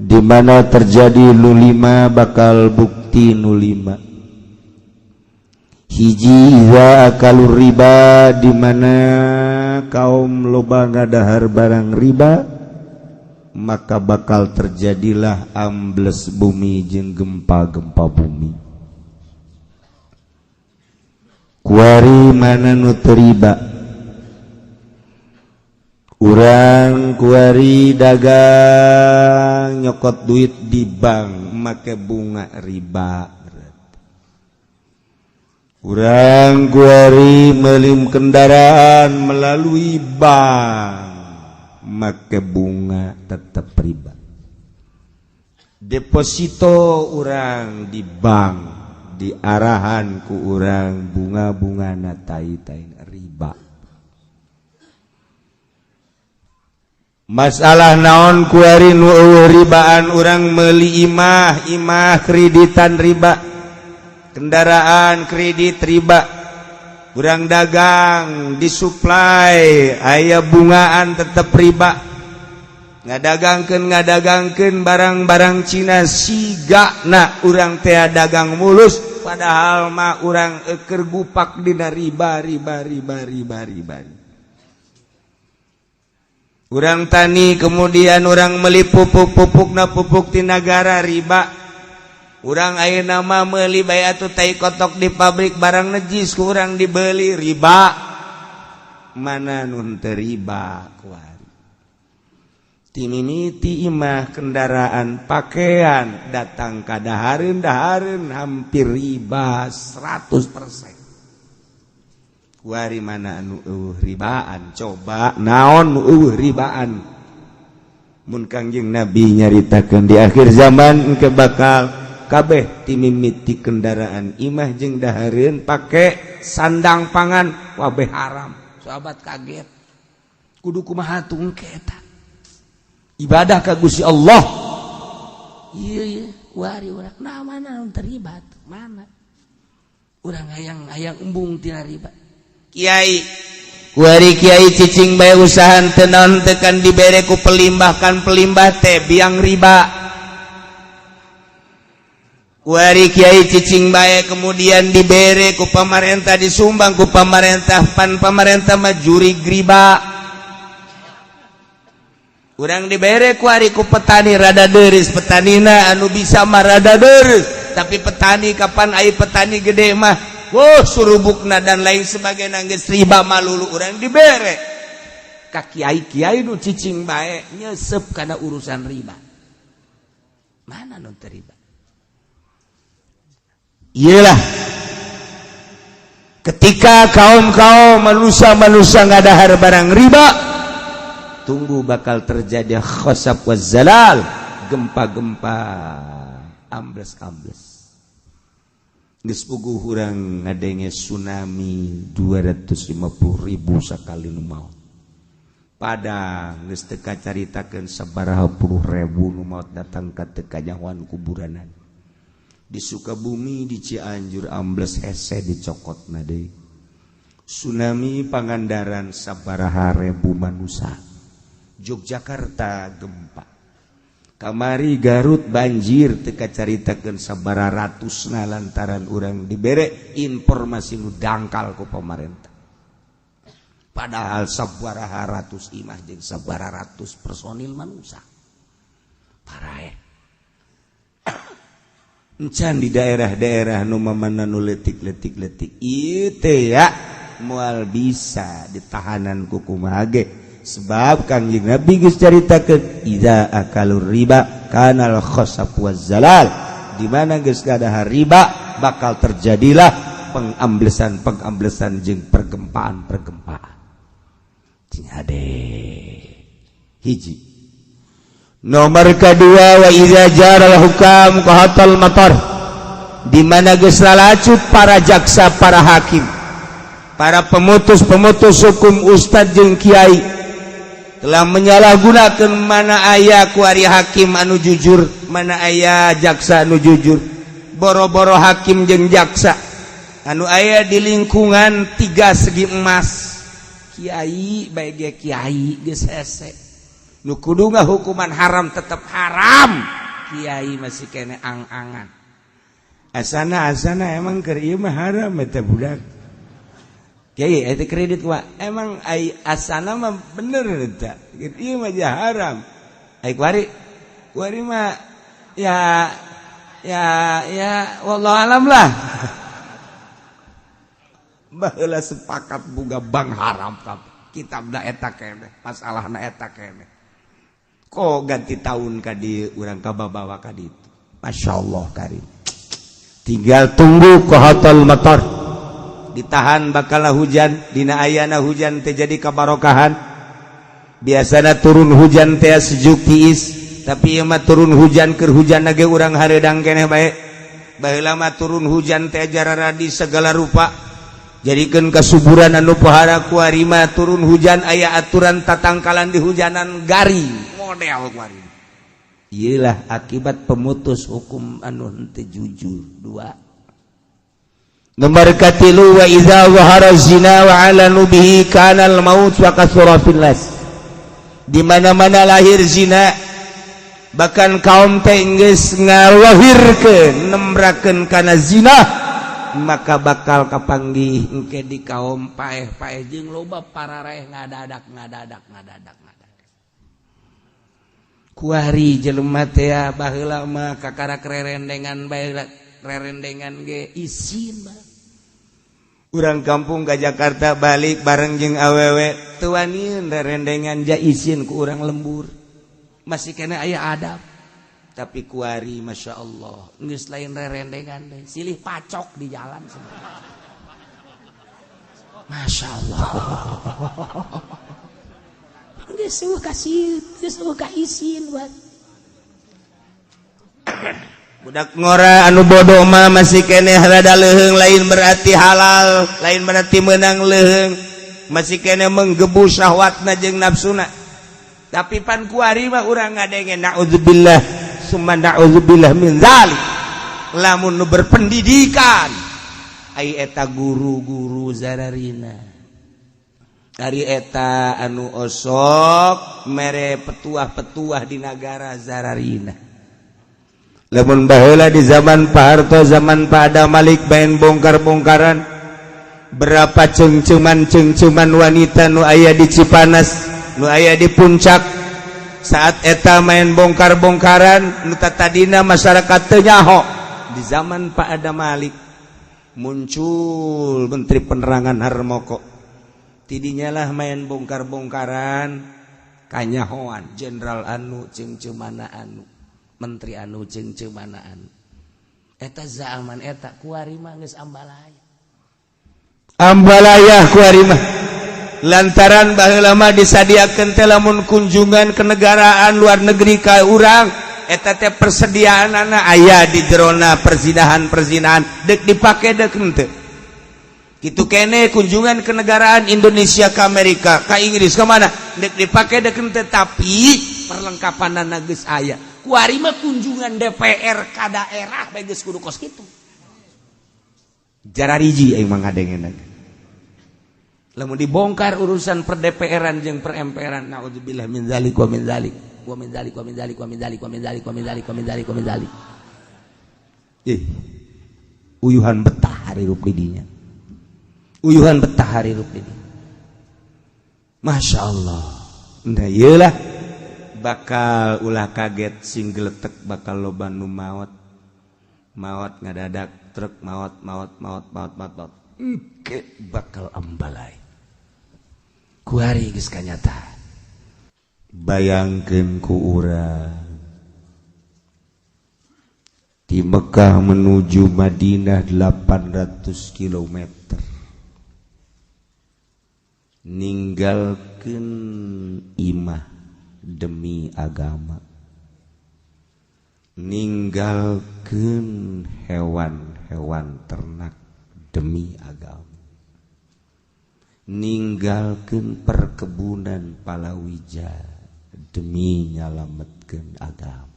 Di mana terjadi nu lima, bakal bukti nu lima. Hiji, iza akalu riba, di mana kaum loba ngadahar barang riba, maka bakal terjadilah ambles bumi jeung gempa-gempa bumi. Kuari mana nu teu riba? Urang kuari dagang, nyokot duit di bank make bunga riba. Urang kuari meuli kendaraan melalui bank make bunga, tetap riba. Deposito urang di bank diarahan ku urang bunga-bunga na tai riba. Masalah naon kuari nu euweuh ribaan? Urang meuli imah, imah kreditan riba, kendaraan kredit riba, urang dagang disuplai aya bungaan, tetep riba. Ngadagangkeun ngadagangkeun barang-barang Cina, siga na urang teh dagang mulus, padahal mah urang eker gupak dina riba, riba, riba, riba, riba. Urang tani, kemudian urang meli pupuk, pupuk na pupuk ti nagara, riba. Urang ayeuna mah meuli bae atuh tai kotok di pabrik, barang najis ku urang dibeli, riba. Mana nu teu riba kuari? Ti mimiti imah, kendaraan, pakaian, datang ka dahareun dahareun hampir riba 100%. Kuari mana anu euweuh ribaan? Coba, naon nu euweuh ribaan? Mun Kangjeng Nabi nyaritakeun di akhir zaman engke bakal kabeh ti mimiti kendaraan, imah, jeung dahareun, pake sandang pangan, wabeh haram. Sahabat kaget, kudu kumaha tuh engke eta ibadah ka Gusti Allah? Iya iya, kuari urang nah mana nu terlibat? Mana urang hayang hayang embung tina riba? Kiai kuari, kiai cicing bae, usaha teu naon teu kan dibere ku pelimbah, kan pelimbah teh biang riba. Kuari kiai cicing bae, kemudian dibere ku pamarentah, disumbang ku pamarentah, pan pamarentah mah jurig riba. Urang dibere kuari ku petani, rada deris petanina, anu bisa mah rada deris, tapi petani kapan ai petani gede mah, wow, surubukna dan lain sebagainya geus riba malulu. Urang dibere ka kiai, kiai nu cicing bae nyesep kana urusan riba. Mana nu teu riba? Iyalah, ketika kaum-kaum manusia-manusia ngadahar barang riba, tunggu bakal terjadi khosab waz zalal, gempa-gempa, ambles-ambles. Geus puguh urang ngadenge tsunami 250.000 sakali nu maot. Padang geus teu kacaritakeun sabaraha puluh ribu nu maot, datang ka teu kanyahoan kuburanan. Di Sukabumi, di Cianjur ambles hese dicokotna deui. Tsunami Pangandaran sabaraha ribu manusia. Yogyakarta gempa. Kamari Garut banjir teu kacaritakeun sabaraha ratusna lantaran urang dibere informasi nu dangkal ku pemerintah. Padahal sabaraha ratus imah jeung sabaraha ratus personil manusia paraeh. Encan di daerah-daerah nu mamana nu leutik-leutik leutik ieu teh ya moal bisa ditahanan ku kumaha ge, sebab Kangjeng Nabi geus caritakeun, idza akalur riba kanal khasab waz zalal. Di mana geus gadahar riba, bakal terjadilah pengamblesan pengamblesan jeung pergempaan pergempaan. Cing hade. Hiji. Nomor kedua, wa idza jaral hukam qahatal matar. Di mana geus lalacut para jaksa, para hakim, para pemutus-pemutus hukum, ustad jeung kiai telah menyalahgunakan. Mana aya kuari hakim anu jujur? Mana aya jaksa anu jujur? Boro-boro hakim jeung jaksa anu aya di lingkungan tiga segi emas, kiai baik ge, kiai geus hese. Nu kudu hukuman haram tetap haram, kiai masih keneh ang-angan. Asana asana emang keur ieu mah haram eta budak. Kiai eta kredit wa emang ai asana mah bener eta. Ieu mah haram. Ai kuari kuari mah ya ya ya wallahu alam lah. Baheula sepakat boga bank haram, kitab da eta keneh, masalahna eta keneh. Kok ganti tahun ka dieu urang kababawa ka ditu. Masya Allah karim. Tinggal tunggu kohotul motor. Ditahan bakal hujan, dina ayana hujan teh jadi kabarokahan. Biasana turun hujan teh sejuk tiis, tapi ieu mah turun hujan keur hujan ge urang hareudang keneh bae. Baheula mah turun hujan teh jararadi segala rupa. Jadikeun kasuburan anu pohara. Kuari mah turun hujan aya aturan tatangkalan di hujanan garing model kuari. Iyalah akibat pemutus hukum anu henteu jujur. Dua. Nomor katilu, wa idza zahara zina wa alanu bihi kana al maut wa katsura fil nas. Di mana-mana lahir zina, bahkan kaum teh geus ngalahirkeun nembrakeun kana zina, maka bakal kapanggih engke di kaum paeh-paeh jeung loba pararaeh ngadadak ngadadak ngadadak ngadadak. Kuari jelema teh baheula mah kakarak rerendengan bae, rerendengan ge isin mah. Urang kampung ke Jakarta balik bareng jeung awewe teu wanian rerendengan, ja isin ku urang lembur, masih keneh aya adab. Tapi kuari Masya Allah geus lain rerendengan deh, silih pacok di jalan semua. Masya Allah, geus eueuh kasih, geus eueuh ka isin buat budak ngora. Anu bodoh mah masih keneh rada leuheung, lain berarti halal, lain berarti menang leuheung, masih keneh menggebu syahwatna jeung nafsuna. Tapi pan kuari mah urang ngadenge, naudzubillah summa naudzubillah min zalik, lamun nu berpendidikan ai eta guru-guru zararina ari eta anu osok mere petuah-petuah di nagara zararina. Lamun baheula di zaman Pak Harto, zaman Pak Adam Malik, main bongkar-bongkaran, berapa cengceman-cengceman wanita nu aya di Cipanas, nu aya di Puncak saat eta main bongkar-bongkaran, nu tadina masyarakat teu nyaho. Di zaman Pak Adam Malik muncul Menteri Penerangan Harmoko, tidinya lah main bongkar-bongkaran kanyahoan jenderal anu cengcemana anu menteri anu cengcemana anu eta zaman eta. Kuari mah geus ambalaya ambalaya kuari mah, lantaran baheula mah disadiakeun teh lamun kunjungan kenegaraan luar negeri ka urang eta teh persediaanana aya di jerona perzinahan-perzinahan, dek dipake dek henteu. Kitu keneh kunjungan kenegaraan Indonesia ke Amerika, ke Inggris, ke mana, dek dipake dek henteu, tapi perlengkapan geus aya. Kuari mah kunjungan DPR ka daerah bae geus kudu kos kitu. Jarariji aing mah ngadengeuna lamun dibongkar urusan per DPR-an jeung per MPR-an. Naudzubillah min zalik wa min zalik wa min zalik wa min zalik wa min zalik wa min zalik wa min zalik wa min zalik wa min zalik. Ih, uyuhan betah hirup di dinya, uyuhan betah hirup di dinya. Masya Allah. Nah, iyalah bakal ulah kaget sing geletek, bakal loba nu maot maot ngadadak truk maot maot maot maot maot maot. Engke bakal ambalai. Kuari geus kanyata. Bayangkeun ku urang di Mekah menuju Madinah 800 km, ninggalkeun imah demi agama, ninggalkeun hewan-hewan ternak demi agama, ninggalkeun perkebunan palawija demi nyalametkeun agama,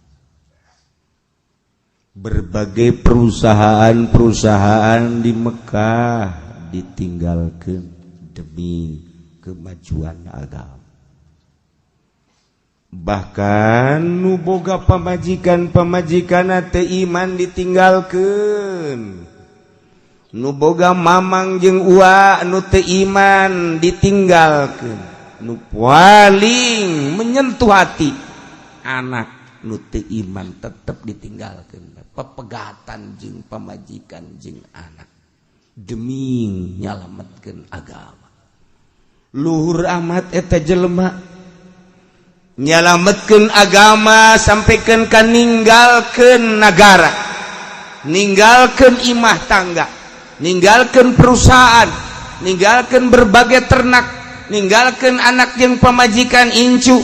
berbagai perusahaan-perusahaan di Mekah ditinggalkan demi kemajuan agama. Bahkan nu boga pamajikan, pamajikan teu iman ditinggalkeun, nu boga mamang jeung ua nu teu iman ditinggalkeun, nu paling menyentuh hati anak nu teu iman tetep ditinggalkeun. Pepegatan jeung pamajikan jeung anak demi nyalametkeun agama. Luhur amat eta jelema nyalametkeun agama sampaikan ka ninggalkeun nagara, ninggalkeun imah tangga, ninggalkeun perusahaan, ninggalkeun berbagai ternak, ninggalkeun anak jeung pamajikan incu,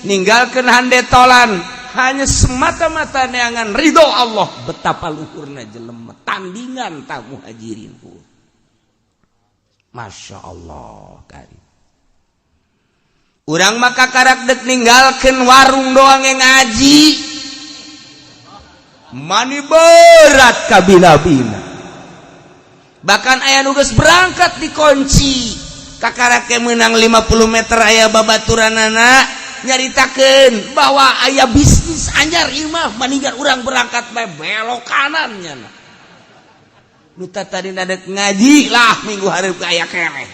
ninggalkeun handetolan, hanya semata-mata neangan ridho Allah. Betapa luhurna jelema, tandingan tak Muhajirin. Masya Allah kari. Urang maka karak dek ninggalkeun warung doang yang ngaji mani berat kabina-bina. Bahkan aya nu geus berangkat dikunci, kakarake menang 50 meter aya babaturanana nyaritakeun bahwa aya bisnis anyar imah, maninggal urang berangkat bae belok kanannya. Nu tadi nadek ngaji lah, minggu hareup aya keneh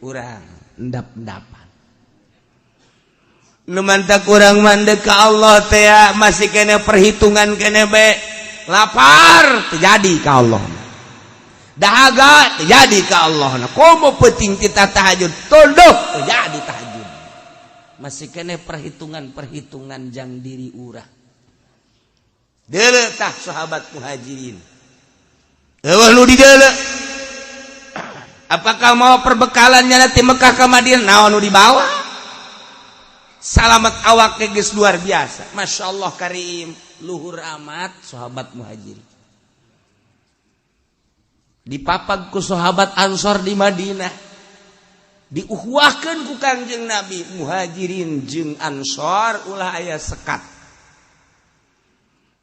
urang endap-endapan. Nu mantak urang mandek ka Allah teh masih kena perhitungan kene be. Lapar terjadi ka Allah, dahaga terjadi ka Allah, komo penting kita tahajud tunduk terjadi tahajud, masih kena perhitungan-perhitungan jang diri urang. Deuleu tah sahabat Muhajirin, eueuh nu di deuleu. Apakah mau perbekalannya nanti Mekah ke Madinah, naon nu dibawa? Salamat awak geus luar biasa. Masya Allah karim, luhur amat sahabat Muhajirin. Dipapag ku sahabat Ansor di Madinah, diuhwahkeun ku Kangjeng Nabi, Muhajirin jeung Ansor ulah aya sekat.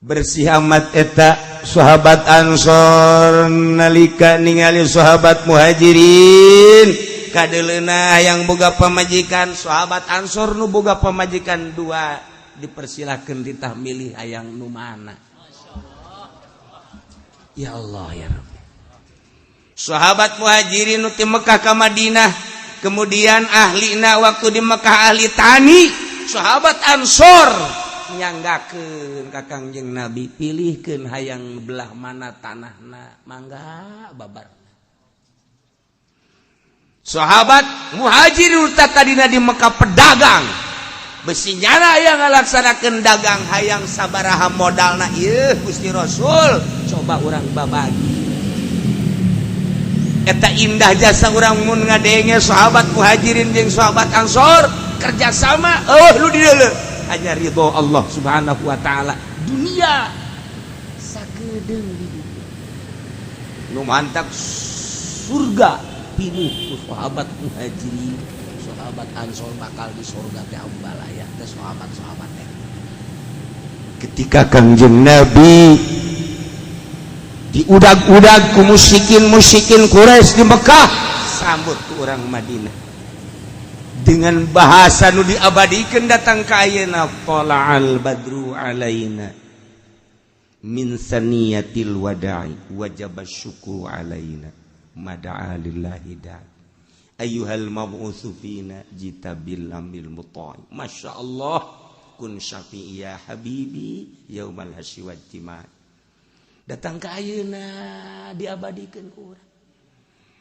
Bersih amat eta sahabat Ansor nalika ningali sahabat Muhajirin kadeleuna yang boga pamajikan. Sahabat Ansor nu boga pamajikan dua dipersilahkan ditah milih hayang nu mana. Ya Allah ya Rabbi. Sahabat Muhajirin nu ti Mekah ka Madinah, kemudian ahlina waktu di Mekah ahli tani, sahabat Ansor nyanggakeun ka Kangjeng Nabi, pilihkeun hayang belah mana tanahna, mangga babar. Sahabat Muhajirin tadina di Mekah pedagang, besi nyana yang ngalaksanakeun dagang, hayang sabaraha modalna ieu Gusti Rasul, coba urang babagi. Eta indah jasa urang mun ngadenge sahabat Muhajirin jeung sahabat Ansor kerjasama. Oh, lu di deuleu hanya ridho Allah Subhanahu wa taala, dunia sakedeung di dunia, nu mantak surga pinuh ku sahabat Muhajirin, sahabat Ansor, bakal di surga teh ambalaya teh sahabat-sahabat teh. Ketika Kangjeng Nabi diudag-udag ku musyrikin-musyrikin Quraisy di Mekah, sambut ku orang Madinah dengan bahasa nu diabadikan datang ka ayeuna, "Tala'al badru alaina min saniyatil wada'i, wajib syukru alaina mada'a lillahi da'i, ayyuhal mab'utsu fina jita bil amril muta'i." Masya Allah, "Kun syafi'i ya habibi yaumal hasyi wajtima." Datang ka ayeuna diabadikeun ku urang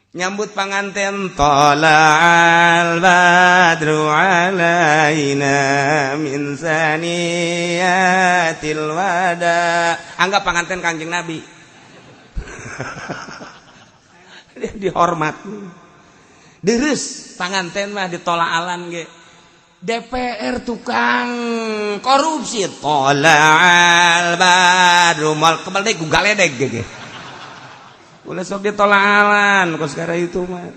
nyambut panganten, "Tala'al badru alaina min saniyatil wada." Anggap panganten Kangjeng Nabi, dia dihormat deres panganten mah ditolak ge. DPR tukang korupsi, "Tola'al badru," mal kebal deh galedeg ge. Ulah sok ditolaalan kok sekarang itu mah.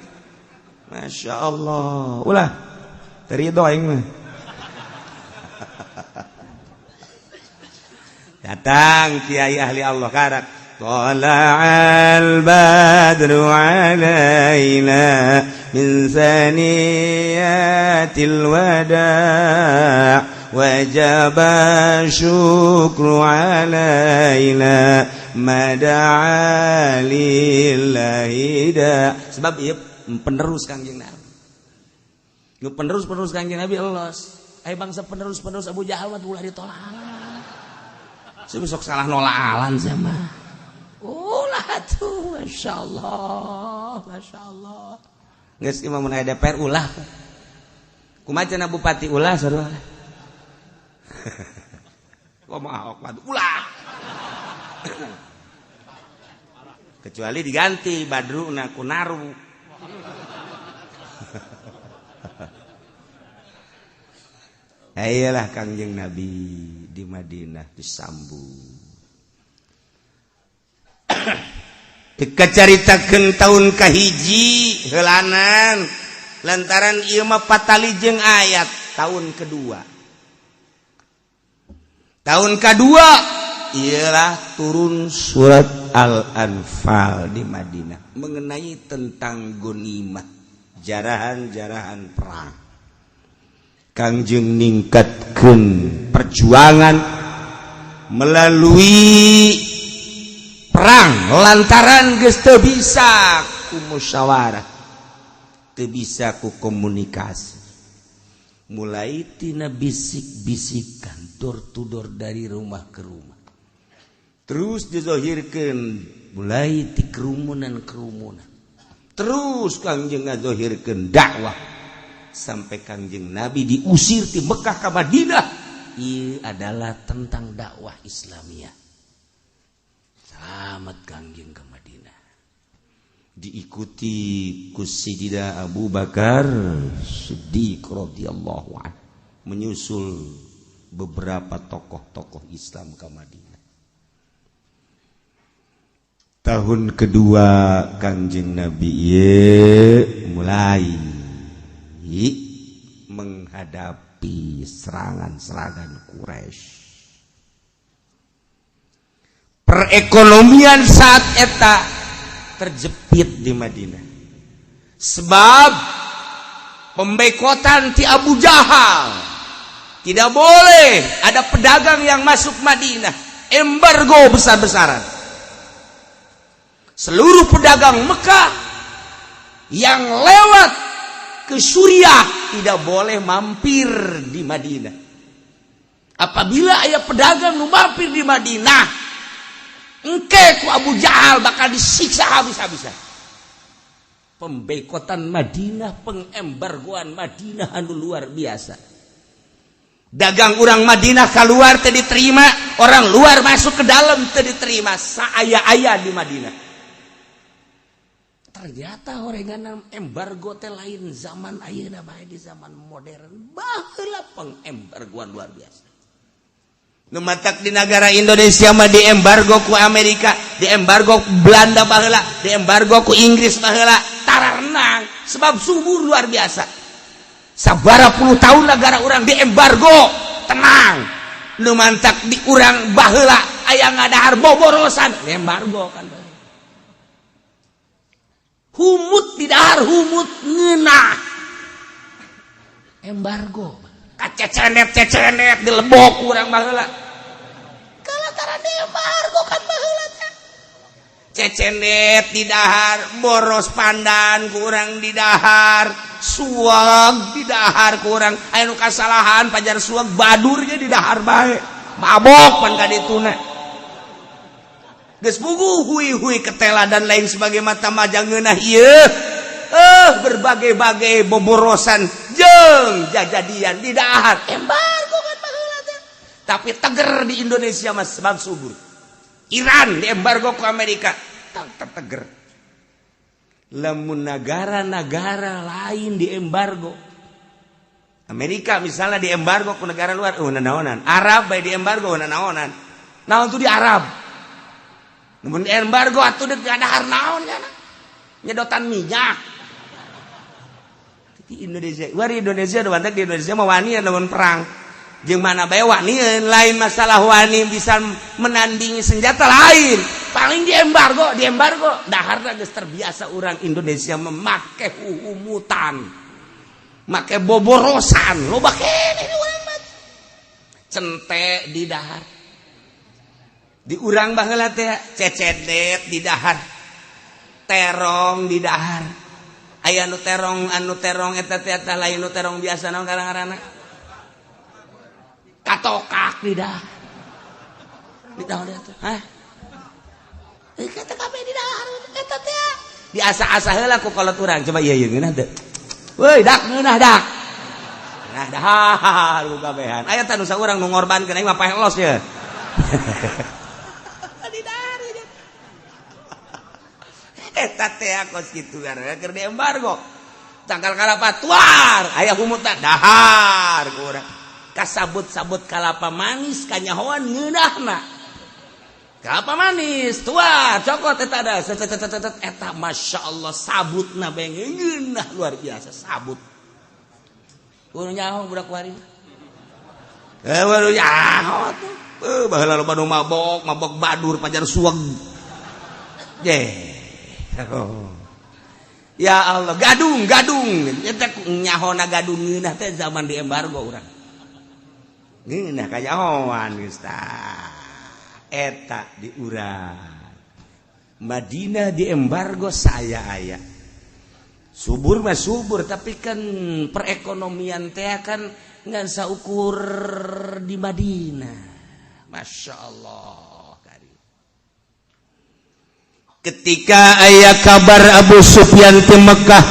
Masya Allah, ulah terido aing mah. Datang kiai ahli Allah karak, "Tala'al badru alaina min saniyatil wada' wajaba syukru alaina ma da'a lillahi da. Sebab ieu penerus Kangjeng Nabi. Nu penerus-penerus Kangjeng Nabi elos. Aya bangsa penerus-penerus Abu Jahal mah ulah ditolak. Saya besok salah nolak sama. Ulah tuh, masya Allah, masya Allah. Geus imam mun aya DPR ulah. Kumaha cenah bupati ulah sarua. Kumaha ulah. Kecuali diganti Badruna ku Naru. Ayolah Kangjeng Nabi di Madinah disambut. Dikacaritakeun tahun kahiji heulanan lantaran ieu mah patali jeung ayat tahun kedua. Tahun kedua ialah turun surat Al-Anfal di Madinah mengenai tentang gonimah, jarahan-jarahan perang. Kangjeng ningkatkeun perjuangan melalui perang lantaran geus teu bisa ku musyawarah, teu bisa ku komunikasi. Mulai tina bisik-bisikan door to door dari rumah ke rumah. Terus dizohirkeun mulai ti kerumunan-kerumunan. Terus Kangjeng ngazohirkeun dakwah sampai Kangjeng Nabi diusir di Mekah ke Madinah. Ieu adalah tentang dakwah Islamiyah. Selamat Kangjeng ke Madinah. Diikuti ku Sayyidina Abu Bakar Siddiq radhiyallahu anhu, menyusul beberapa tokoh-tokoh Islam ke Madinah. Tahun kedua Kangjeng Nabi ieu mulai menghadapi serangan-serangan Quraisy. Perekonomian saat eta terjepit di Madinah. Sebab pembekotan ti Abu Jahal, tidak boleh ada pedagang yang masuk Madinah, embargo besar-besaran. Seluruh pedagang Mekah yang lewat ke Suriah tidak boleh mampir di Madinah. Apabila aya pedagang nu mampir di Madinah, engke ku Abu Jahal bakal disiksa habis-habisan. Pembekotan Madinah, pengembargoan Madinah anu luar biasa. Dagang orang Madinah keluar teu diterima, orang luar masuk ke dalam teu diterima, saaya-aya di Madinah. Ternyata orengan embargo teh lain zaman ayeuna bae, di zaman modern baheula pengembargoan luar biasa. Nu matak di negara Indonesia mah diembargo ku Amerika, diembargo ku Belanda baheula, diembargo ku Inggris baheula, tararenang sebab subur luar biasa. Sabara puluh tahun negara urang diembargo, tenang. Nu mantak di urang baheula aya ngadahar boborosan, embargo kan. Humut di dahar humut ngeunah. Embargo. Kacecenet-cecenet dilebok urang baheula. Kalantara embargo kan baheula teh. Cecenet di dahar, boros pandan kurang di dahar, suag di dahar kurang. Aya nu kasalahan pajar suag badurnya di dahar bae. Mabok pan ka dituna. Geus puguh hui-hui ketela dan lain sebagai mata majang ngeunah ieu. Berbagai-bagai boborosan jeung jajadian di dahar. Embargo kan baheula teh. Tapi teger di Indonesia mah sebab subur. Iran diembargo ku Amerika, tetep teger. Lamun negara-negara lain diembargo, Amerika misalnya diembargo ku negara luar, oh nanaonan. Arab bae diembargo nanaonan. Naon tuh di Arab? Mun embargo atuh deuk ngadahar naon ya? Nyedotan minyak. Di Indonesia, war Indonesia udah di Indonesia mah wani lawan perang. Jeung mana bae wani, lain masalah wani bisa menandingi senjata lain. Paling di embargo, di embargo. Dahar geus terbiasa orang Indonesia memakai humutan, make boborosan, loba keneh di urang mah. Cente di dahar. Di urang baheula teh cecedet di dahar. Terong di dahar. Aya nu terong, anu terong eta teh eta lain nu terong biasa, naon ngaran-ngaranna? Katokak di dahar. Di tahun eta. Hah? Eh, kata kabeh di dahar eta teh. Diasa-asa heula ku kolot urang. Coba ieu ieu ngeunah teu? Woi, dak ngeunah dak. Nah, dahar ku kabehan. Aya tah nu saurang nu ngorbankeun, aing mah paeh los ya. Di dahar ya. Eta teh kos kitu gara keur di embargo. Tangkal kalapa tuar, aya humutan dahar ku urang. Kasabut-sabut kalapa manis kanyahoan ngeunahna. Kelapa manis tua cokot eta ada set, set, set, set, eta masya Allah sabutna bae ngeunah luar biasa sabut. Kudu nyaho budak kuari. Eh, baru nyaho tuh. Eh, baheula loba nu mabok, mabok badur pajar suweg. Ye. Oh. Ya Allah, gadung, gadung. Eta nyahona gadung ngeunah teh zaman di embargo urang. Ngeunah kanyahoan geus tah. Eta di urang. Madinah di embargo saya aya. Subur mah subur, tapi kan perekonomian teh kan ngan saukur di Madinah. Masya Allah. Karim. Ketika aya kabar Abu Sufyan di Mekah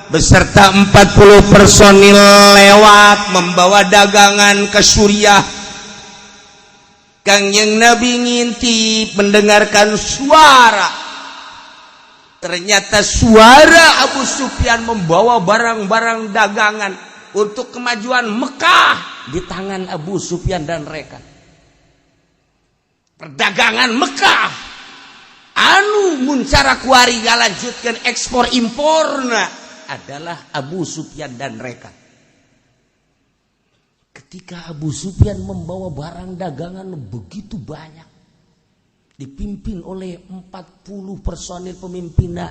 beserta 40 personil lewat membawa dagangan ke Suriah, Kangjeng Nabi ngintip mendengarkan suara. Ternyata suara Abu Sufyan membawa barang-barang dagangan untuk kemajuan Mekah di tangan Abu Sufyan dan rekan. Perdagangan Mekah anu muncara kuari ngalanjutkan ekspor imporna adalah Abu Sufyan dan rekan. Ketika Abu Sufyan membawa barang dagangan begitu banyak, dipimpin oleh 40 personil, pemimpinnya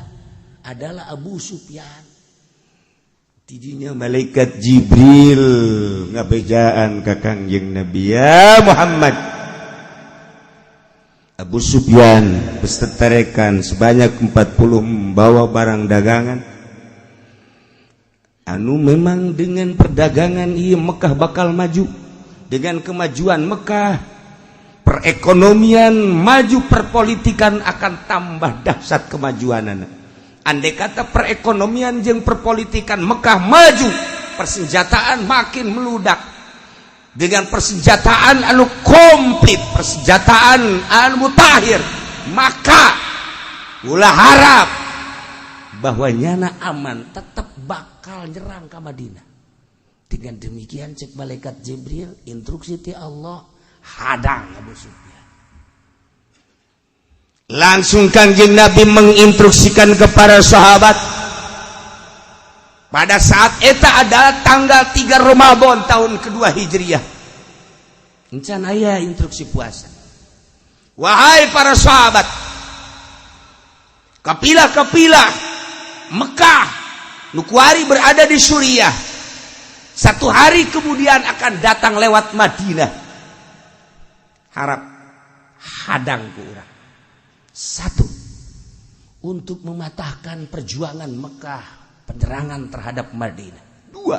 adalah Abu Sufyan. Tidinya malaikat Jibril ngabejaan ka Kangjeng Nabi, "Ya Muhammad, Abu Sufyan beserta rekan sebanyak 40 membawa barang dagangan anu memang dengan perdagangan iya Mekah bakal maju. Dengan kemajuan Mekah, perekonomian maju, perpolitikan akan tambah dahsyat kemajuan. Andai kata perekonomian jeung perpolitikan Mekah maju, persenjataan makin meludak. Dengan persenjataan anu komplit, persenjataan anu mutakhir, maka ulah harap bahwa nyana aman, tetap bakal nyerang ke Madinah." Dengan demikian, cek malaikat Jibril, instruksi ti Allah, hadang Abu Sufyan. Langsung Kangjeng Nabi menginstruksikan kepada sahabat. Pada saat eta adalah tanggal 3 Ramadan tahun kedua Hijriah. Encan aya instruksi puasa. "Wahai para sahabat, kapilah-kapilah Mekah nu kuari berada di Suriah, satu hari kemudian akan datang lewat Madinah. Harap hadang ku urang." Satu, untuk mematahkan perjuangan Mekah, penyerangan terhadap Madinah. Dua,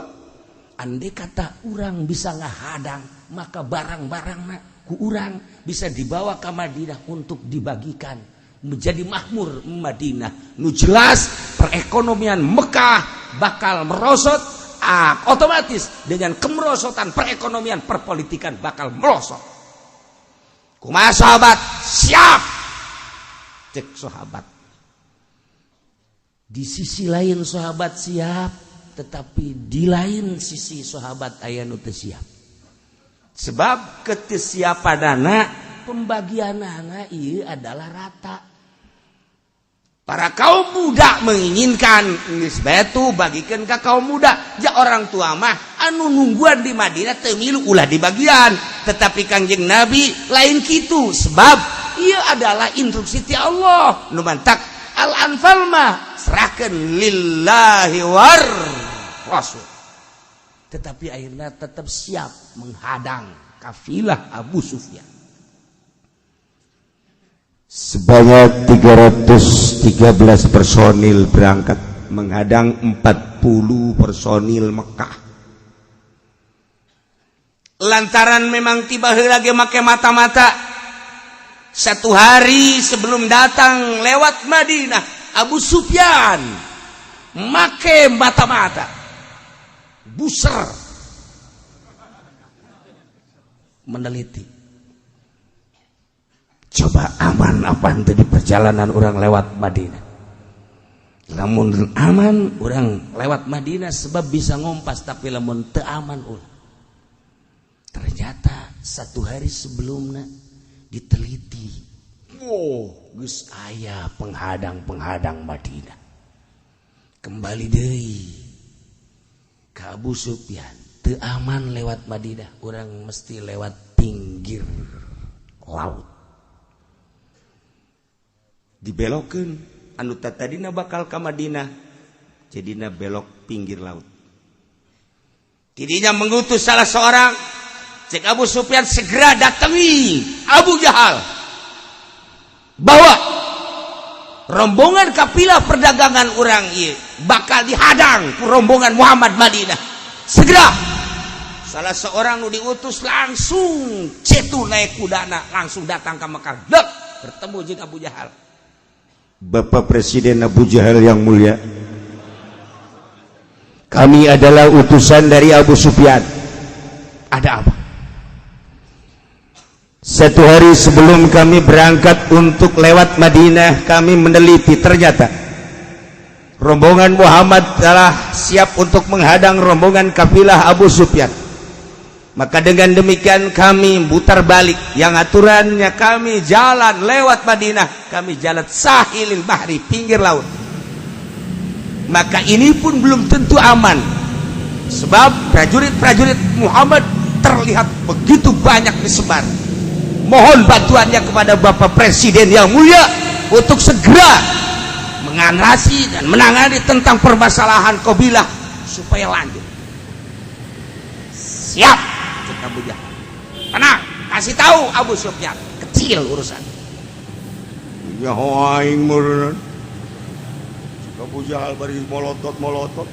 andai kata urang bisa ngahadang, maka barang-barang ku urang bisa dibawa ke Madinah untuk dibagikan menjadi makmur Madinah. Nu jelas perekonomian Mekah bakal merosot, ah, otomatis dengan kemerosotan perekonomian, perpolitikan bakal merosot. Kumaha, sahabat, siap? Cek sahabat. Di sisi lain sahabat siap, tetapi di lain sisi sahabat aya nu teu siap. Sebab ketesiapanana, pembagian anak iya adalah rata. Para kaum muda menginginkan geus bae bagikan ke kaum muda. Ja orang tua mah anu nungguan di Madinah teu milu, ulah dibagian. Tetapi Kangjeng Nabi lain kitu, sebab Ieu adalah instruksi ti Allah. Nu mantak Al-Anfal mah serahkan lillahi war rasul. Tetapi akhirnya tetap siap menghadang kafilah Abu Sufyan. Sebanyak 313 personil berangkat menghadang 40 personil Mekah. Lantaran memang tiba lagi make mata-mata, satu hari sebelum datang lewat Madinah, Abu Sufyan make mata-mata buser meneliti, coba aman apa itu di perjalanan orang lewat Madinah. Lamun aman, orang lewat Madinah sebab bisa ngompas, tapi lamun teu aman ulah. Ternyata satu hari sebelumnya diteliti, wow, geus aya penghadang-penghadang Madinah. Kembali deui ke Abu Sufyan, teu aman lewat Madinah, orang mesti lewat pinggir laut. Dibelokkeun, anu tadina bakal ka Madinah jadina belok pinggir laut. Tidinya mengutus salah seorang. Cek Abu Sufyan, segera datangi Abu Jahal, bahwa rombongan kafilah perdagangan orang ieu bakal dihadang ku rombongan Muhammad Madinah. Segera salah seorang nu diutus langsung cetu naik kudana, langsung datang ke Mekah. Dek, bertemu jeung Abu Jahal. Bapak Presiden Abu Jahal yang mulia, kami adalah utusan dari Abu Sufyan. Ada apa? Satu hari sebelum kami berangkat untuk lewat Madinah, kami meneliti, ternyata rombongan Muhammad telah siap untuk menghadang rombongan kafilah Abu Sufyan. Maka dengan demikian kami putar balik. Yang aturannya kami jalan lewat Madinah, kami jalan sahilil bahri, pinggir laut. Maka ini pun belum tentu aman, sebab prajurit-prajurit Muhammad terlihat begitu banyak disebar. Mohon bantuannya kepada Bapak Presiden yang mulia untuk segera mengatasi dan menangani tentang permasalahan kabilah supaya lanjut. Siap, cek Abu Jahal. Tenang, kasih tahu Abu Sufyan, kecil urusan. Nyaho aing meureun. Abu Jahal bari molotot-molotot.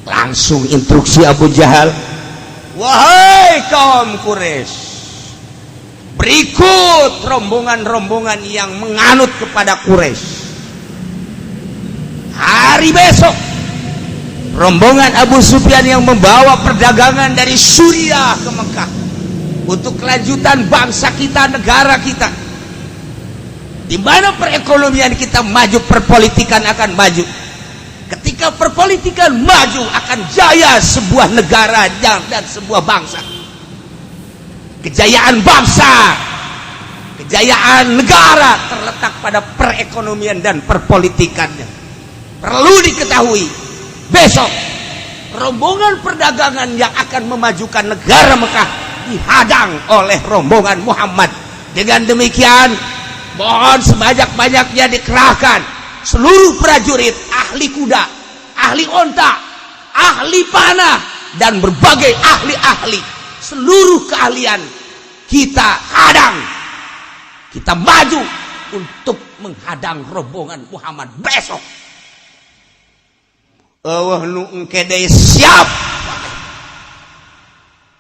Langsung instruksi Abu Jahal, wahai kaum Quraisy, berikut rombongan-rombongan yang menganut kepada Quraisy. Hari besok rombongan Abu Sufyan yang membawa perdagangan dari Suriah ke Mekah untuk kelanjutan bangsa kita, negara kita, di mana perekonomian kita maju, perpolitikan akan maju. Ketika perpolitikan maju, akan jaya sebuah negara dan sebuah bangsa. Kejayaan bangsa, kejayaan negara terletak pada perekonomian dan perpolitikannya. Perlu diketahui, besok rombongan perdagangan yang akan memajukan negara Mekah dihadang oleh rombongan Muhammad. Dengan demikian, mohon sebanyak-banyaknya dikerahkan seluruh prajurit, ahli kuda, ahli onta, ahli panah, dan berbagai ahli-ahli, seluruh keahlian kita hadang, kita maju untuk menghadang rombongan Muhammad besok. Euweuh nu engke deui, siap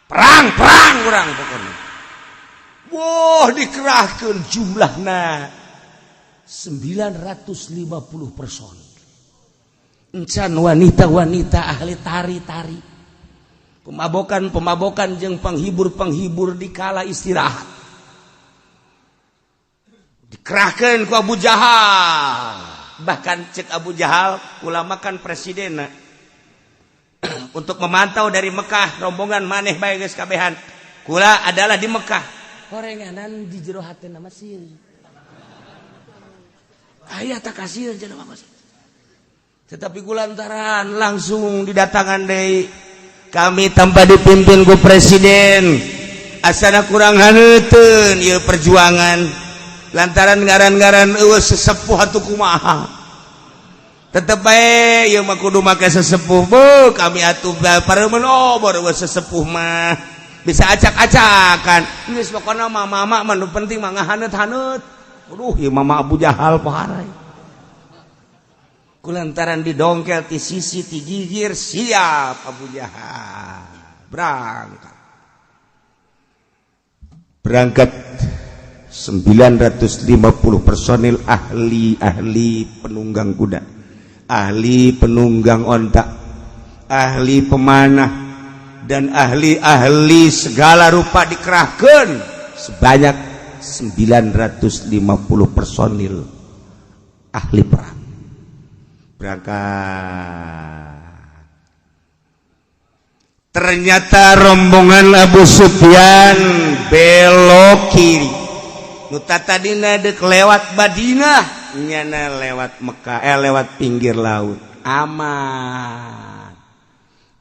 perang, perang urang pokoknya. Wah, dikerahkan jumlahna 950 personil. Encan wanita-wanita ahli tari-tari, pemabokan-pemabokan jeung penghibur-penghibur di kala istirahat. Dikerahkan ku Abu Jahal. Bahkan cek Abu Jahal, ulama kan presiden untuk memantau dari Mekah rombongan maneh bae geus kabehan. Kula adalah di Mekah. Horenganan di jero hatena Mesir. Aya tak kasir cenah mah. Tetapi kulantaran langsung didatangan deui, kami tanpa dipimpin ku presiden. Asana kurang haneuteun ieu perjuangan lantaran ngaran-ngaran eueuh sesepuh atuh kumaha, tetep bae ieu mah kudu make sesepuh. Bu, kami atuh pareumeun obor, eueuh sesepuh mah bisa acak-acakan. Geus, pokona mah mama mah nu penting mah ngahaneut-haneut. Aduh, ieu mama Abu Jahal poharai. Kulantaran didongkel ti sisi ti gigir, siap Abu Jahal berangkat. Berangkat 950 personil, ahli-ahli penunggang kuda, ahli penunggang onta, ahli pemanah, dan ahli-ahli segala rupa dikerahkan sebanyak 950 personil ahli perang berangkat. Ternyata rombongan Abu Sufyan belok kiri. Nu tadina dek lewat Madinah, nyana lewat Mekah, lewat pinggir laut. Aman.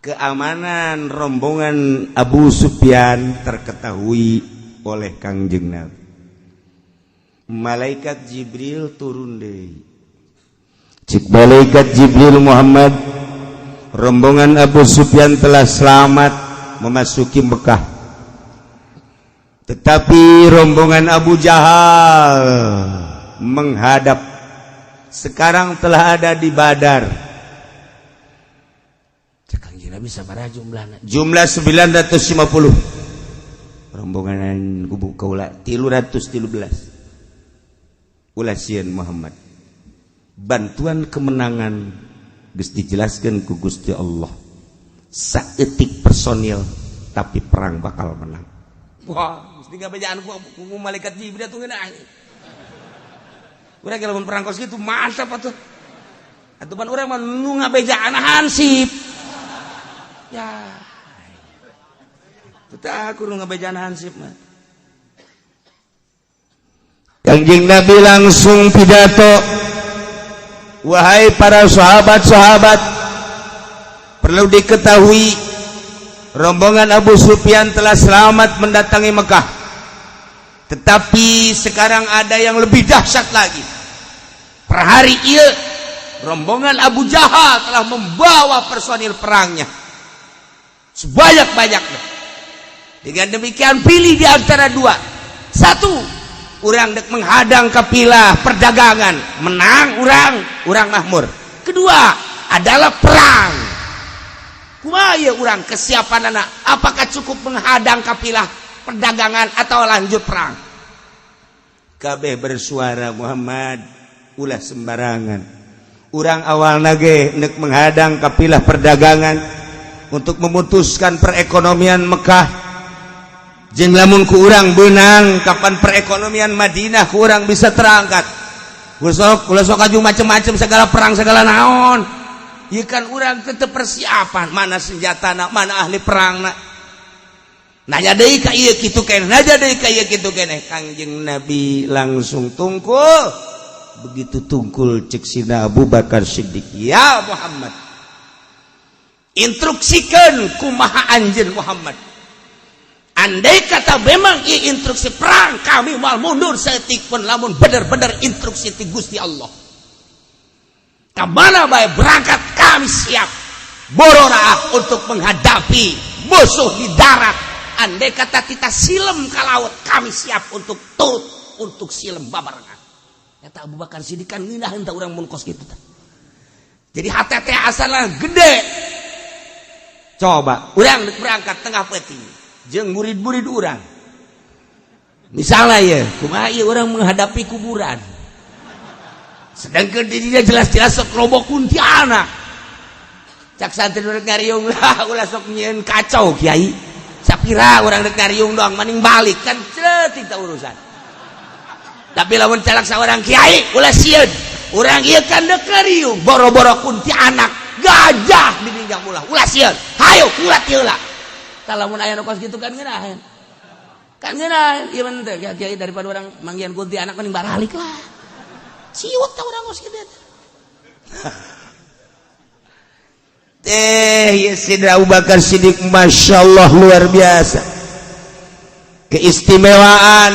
Keamanan rombongan Abu Sufyan terketahui oleh Kangjeng Nabi. Malaikat Jibril turun deh. Cik malaikat Jibril, "Muhammad, rombongan Abu Sufyan telah selamat memasuki Mekah, tetapi rombongan Abu Jahal menghadap, sekarang telah ada di Badar." Cek Kangjeng Nabi, "Sabaraha jumlahna?" "Jumlah 950, rombongan kubu kaula 313." "Ulah sieun, Muhammad, bantuan kemenangan geus dijelaskan ku Gusti Allah. Saeutik personil tapi perang bakal menang." Wah, mesti ngabejaan ku malaikat Jibril tuh ngeunah. Urang kalau perang kos kitu mantap atuh. Atuh pan urang mah nu ngabejaan hansip. Ya. Teu aku nu ngabejaan hansip mah. Kangjeng Nabi langsung pidato, "Wahai para sahabat-sahabat, perlu diketahui rombongan Abu Sufyan telah selamat mendatangi Mekah. Tetapi sekarang ada yang lebih dahsyat lagi. Per hari ieu rombongan Abu Jahal telah membawa personil perangnya sebanyak-banyaknya. Dengan demikian, pilih di antara dua. Satu, urang dek menghadang kapilah perdagangan, menang urang, urang makmur. Kedua adalah perang. Kumaha ieu urang kesiapan anak? Apakah cukup menghadang kapilah perdagangan atau lanjut perang?" Kabeh bersuara, "Muhammad, ulah sembarangan. Urang awal nage nek menghadang kapilah perdagangan untuk memutuskan perekonomian Mekah. Jeung lamun ku urang beunang, kapan perekonomian Madinah ku urang bisa terangkat? Ulah sok, ulah sok aju macem-macem segala perang segala naon. Ieu kan urang tetep persiapan, mana senjata na, mana ahli perang na." Nanya deui ka ieu kitu keneh, nanya deui ka ieu kitu keneh. Kangjeng Nabi langsung tungkul. Begitu tungkul, cek sina Abu Bakar Siddiq, "Ya Muhammad, instruksikan kumaha anjeun, Muhammad. Andai kata memang ieu instruksi perang, kami mau mundur saeutik pun lamun bener-bener instruksi ti Gusti Allah. Kemana bae berangkat, kami siap bororaah untuk menghadapi musuh di darat. Andai kata kita silem ke laut, kami siap untuk turut untuk silem babarengan." Eta Abu Bakar Siddiq kan ngeunah tah urang mun kos kitu tah. Jadi HTT asalna gede. Coba urang berangkat tengah peuting jeung murid-murid urang. Misalnya ya, kumaha ieu urang menghadapi kuburan? Sedangkan dirinya jelas-jelas sok loba kuntilanak. Cak santri rek ngariung lah, "Ulah sok nyieun kacau, Kiai. Sapira urang rek ngariung doang maning balik kan ceutik tak urusan." Tapi lamun calak seorang kiai, "Ulah sieun. Urang ieu kan dek ngariung, boro-boro kuntilanak, gajah dininjak ulah. Ulah sieun. Hayo kulat heula." Tah, lamun aya nu kos kitu kan ngeunaheun. Kan ngeunaheun ieu mah teh, "Kiai, daripada urang manggihan kuntilanak mending baralik lah." Ciut tah urang kos kitu. Teh ya, Sidra Abu Bakar Siddiq, Masya Allah, luar biasa. Keistimewaan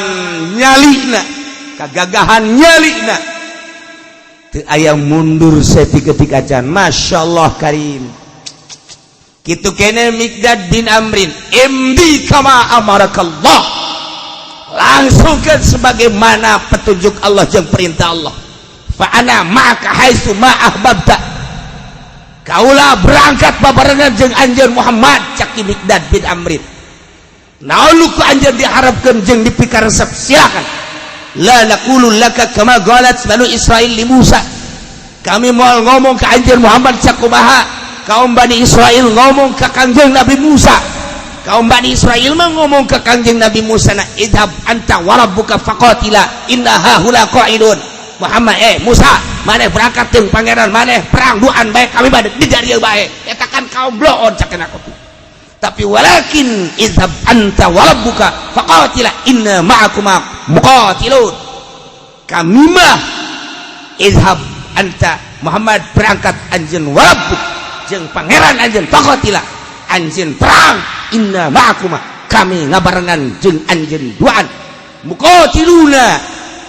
nyalina, kagagahan nyalina, teu aya mundur saetik-etik acan. Masya Allah karim. Kitu kene Miqdad bin Amrin, imdi kama amarakallah, langsungkan sebagaimana petunjuk Allah jeung perintah Allah. Fa ana ma'aka haitsu ma ahbabta, kaula berangkat babarengan jeung anjeun Muhammad. Cak Miqdad bin Amrin, naon ku anjeun diharapkeun jeung dipikaresep, silakan. La naqulu laka kama qalat Banu Israil li Musa, kami mau ngomong ke anjeun Muhammad sakumaha kaum Bani Israel ngomong ke Kangjeng Nabi Musa. Kaum Bani Israel mah ngomong ke Kangjeng Nabi Musa na, idhab anta warabbuka faqatila inna hahuna qa'idun. Muhammad, eh Musa, maneh berangkat jeung pangeran maneh perang duaan bae, kami mah di dieu bae. Eta kan kaum bloon cak aku. Tapi walakin idhab anta warabbuka faqatila inna ma'akuma muqatilun. Kami mah idhab anta Muhammad, berangkat anjeun, warabbuk jeung pangeran anjeun, faqatila anjeun perang, inna ma'akuma kami ngabarengan jeung anjeun duaan, muqatiluna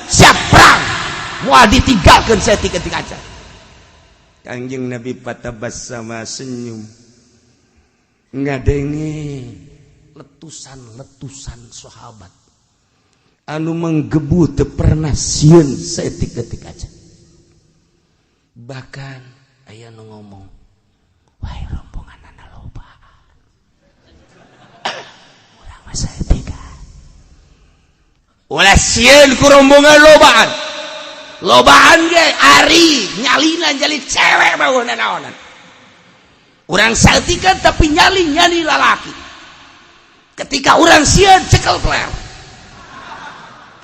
siap perang, moal ditinggalkeun saetik-etik aja. Kangjeng Nabi fatabassama, senyum ngadenge letusan-letusan sahabat anu menggebu, teu pernah sieun saetik-etik aja. Bahkan aya nu ngomong, wah, rombongan anak loba, urang mah saetikan, ulah sieun ku rombongan lobaan lobaan ge, ari nyalina nyali cewek mah naonan. Urang saetikan tapi nyali nyali lalaki. Ketika urang sieun, cekel peler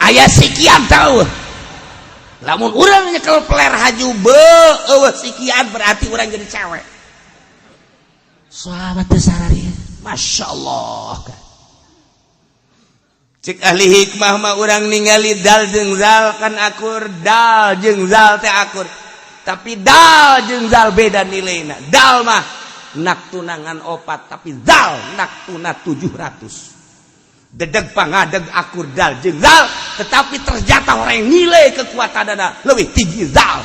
aya sikian tahu. Lamun urang nyekel peler haju be eueuh sikian, berarti urang jadi cewek. Sahabat teh sarari, Masya Allah. Cek ahli hikmah mah, urang ningali dal jeung zal kan akur, dal jeung zal teh akur, tapi dal jeung zal beda nilaina. Dal mah nak tunangan opat, tapi zal nak tuna 700. Dedeg pangadeg akur dal jeung zal, tetapi ternyata orang yang nilai kekuatan dana lebih tinggi zal.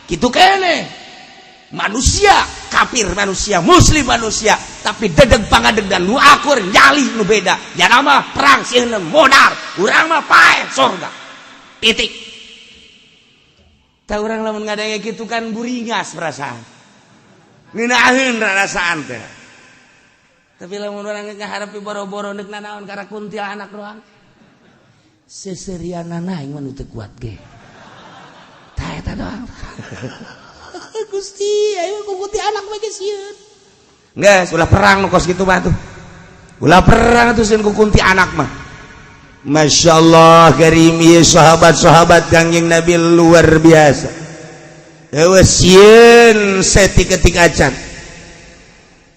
Gitu kene manusia kafir manusia, muslim manusia, tapi dedeg pangadeg dan nu akur nyali nu beda. Ya nama perang sieun modal, urang mah paeh sorga, titik. Tah, urang lamun ngadenge kitu kan buringas perasaan, ngeunaheun rarasaan teh. Tapi lamun urang ngaharepi boro-boro neuk nanaon, karena kuntilanak doang, seserianana aing mah nu teu kuat ge. Tah, eta doang. Gusti, ayo ku kuntilanak mah geus sieun. Geus ulah perang nu kos kitu mah tuh. Ulah perang tuh sieun ku kuntilanak mah. Masya Allah karim, ieu sahabat-sahabat Kangjeng Nabi luar biasa. Eueuh sieun saetik-etik acan.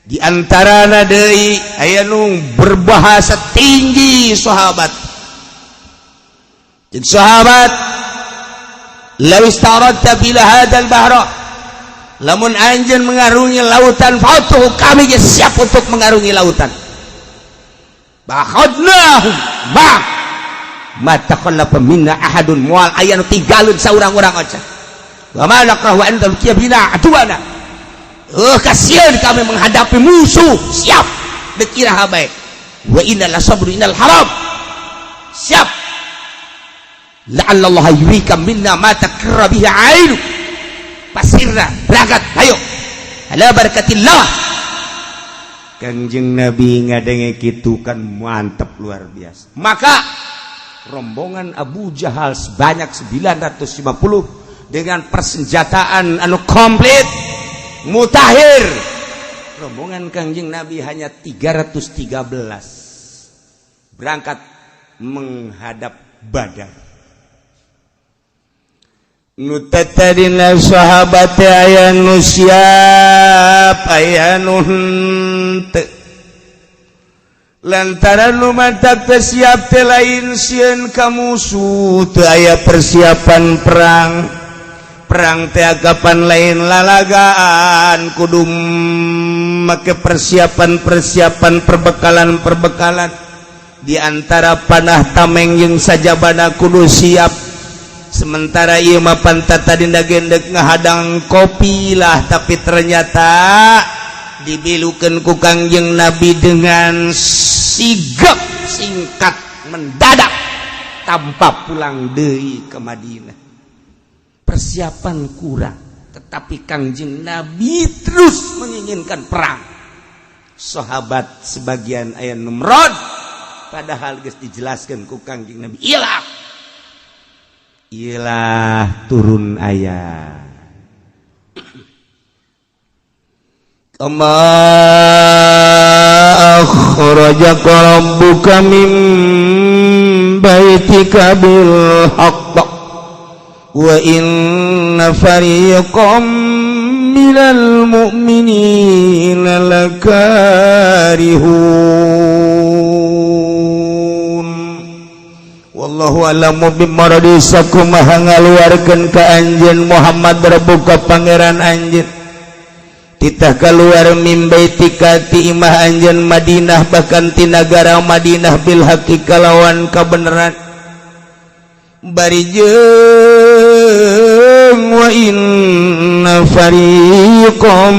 Di antara deui aya nu berbahasa tinggi sahabat. Jadi sahabat, law istaradta bila hadzal bahra, lamun anjeun mengarungi lautan fatuh, kami ge siap untuk mengarungi lautan. Bakhadnahum ma ma takhallafa minna ahadun, moal aya nu tinggalun saurang-urang aja. Wa ma nakrahu an talqiya bina aduana, kasihan kami menghadapi musuh, siap dek iraha bae. Wa inna la sabru innal haram, siap. La'alla Allah yurika minna ma takarra bihi ainu. Pasirna berangkat, ayo ala barakatillah. Kanjeng Nabi ngadenge kitu kan mantap luar biasa. Maka rombongan Abu Jahal sebanyak 950 dengan persenjataan anu komplit mutakhir, rombongan Kangjeng Nabi hanya 313, berangkat menghadap Badar. Nu tadina sahabat aya nu siap, aya nu henteu. Lantaran nu mantak teu siap teh lain sieun ka musuh, teu aya persiapan perang. Perang teh kapan lain lalagaan, kudu make persiapan-persiapan, perbekalan-perbekalan. Di antara panah, tameng jeung sajabana kudu siap. Sementara ieu mah pantat tadi gendek ngahadang qofilah, tapi ternyata dibilukeun ku Kangjeng Nabi dengan sigap, singkat, mendadak, tanpa pulang deui ke Madinah. Persiapan kurang, tetapi Kangjeng Nabi terus menginginkan perang. Sahabat sebagian aya numrod, padahal geus dijelaskan ku Kangjeng Nabi. Ilah ilah, turun ayat kama akhrajaka rabbuka min baitika bil haqq wa inna fariqam minal mu'minina lakarihun. Wallahu a'lamu bimaradi. Sakumaha ngaluarkeun ka anjeun Muhammad rabbuka pangeran anjeun, titah keluar, min baitika ti imah anjeun Madinah, bahkan ti nagara Madinah, bil haqqi kalawan kabeneran, bari jeung wa inna fariqam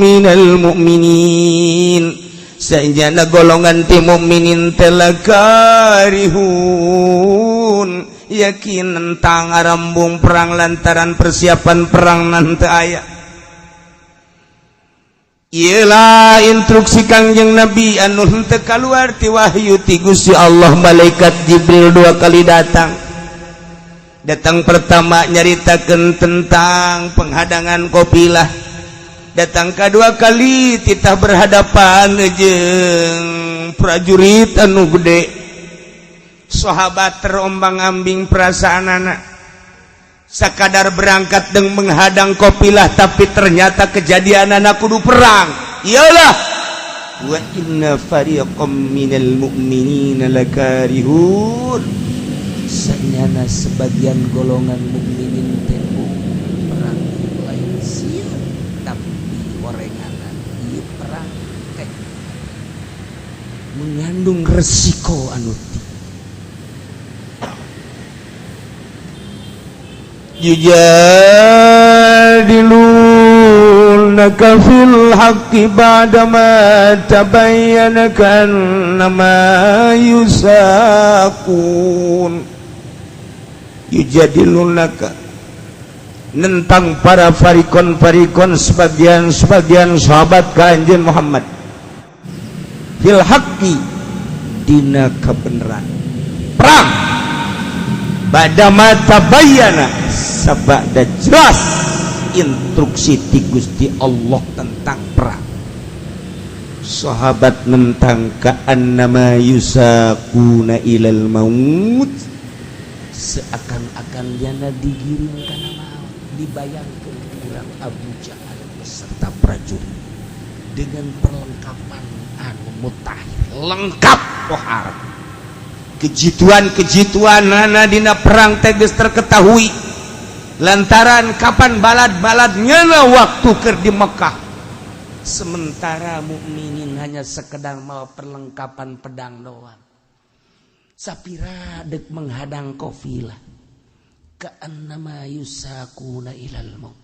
minal mu'minin, saenjana golongan ti mukminin teh, lakarihun, yakin tentang arambung perang lantaran persiapan perang nanti aya. Iyalah instruksi Kangjeng Nabi anu henteu kaluar ti wahyu ti Gusti Allah. Malaikat Jibril dua kali datang. Datang pertama nyaritakeun tentang penghadangan qofilah, datang kedua kali titah berhadapan jeung prajurit anu gede. Sahabat terombang-ambing perasaan anak, sakadar berangkat dan menghadang qofilah, tapi ternyata kejadian anak kudu perang. Iyalah, wa inna fariqam minal mu'minina lakarihun, sanyana sebagian golongan mukminin teh perang lain sieun, tapi orenganan ieu perang teh mengandung resiko anu tinggi. Yujadilunaka fil haqqi ba'dama tabayyana ka'annama yusaqun. Yujadilunaka, nentang para farikon-farikon, sebagian-sebagian sahabat ka anjeun Muhammad, fil haqqi dina kebenaran perang, ba'dama tabayyana, sabada jelas instruksi ti Gusti Allah tentang perang. Sahabat nentang, ka'annama yusaquna ilal maut, seakan-akan jana digiring kana maut. Dibayangkan kurang Abu Jahal beserta prajurit dengan perlengkapan anu mutakhir, lengkap pohar, kejituan-kejituan nana dina perang teh geus terketahui lantaran kapan balad-balad nyana waktu keur di Mekah. Sementara mukminin hanya sekedar mau perlengkapan pedang doang, sapira dek menghadang qofilah, ka'annama yusaquna ilal maut,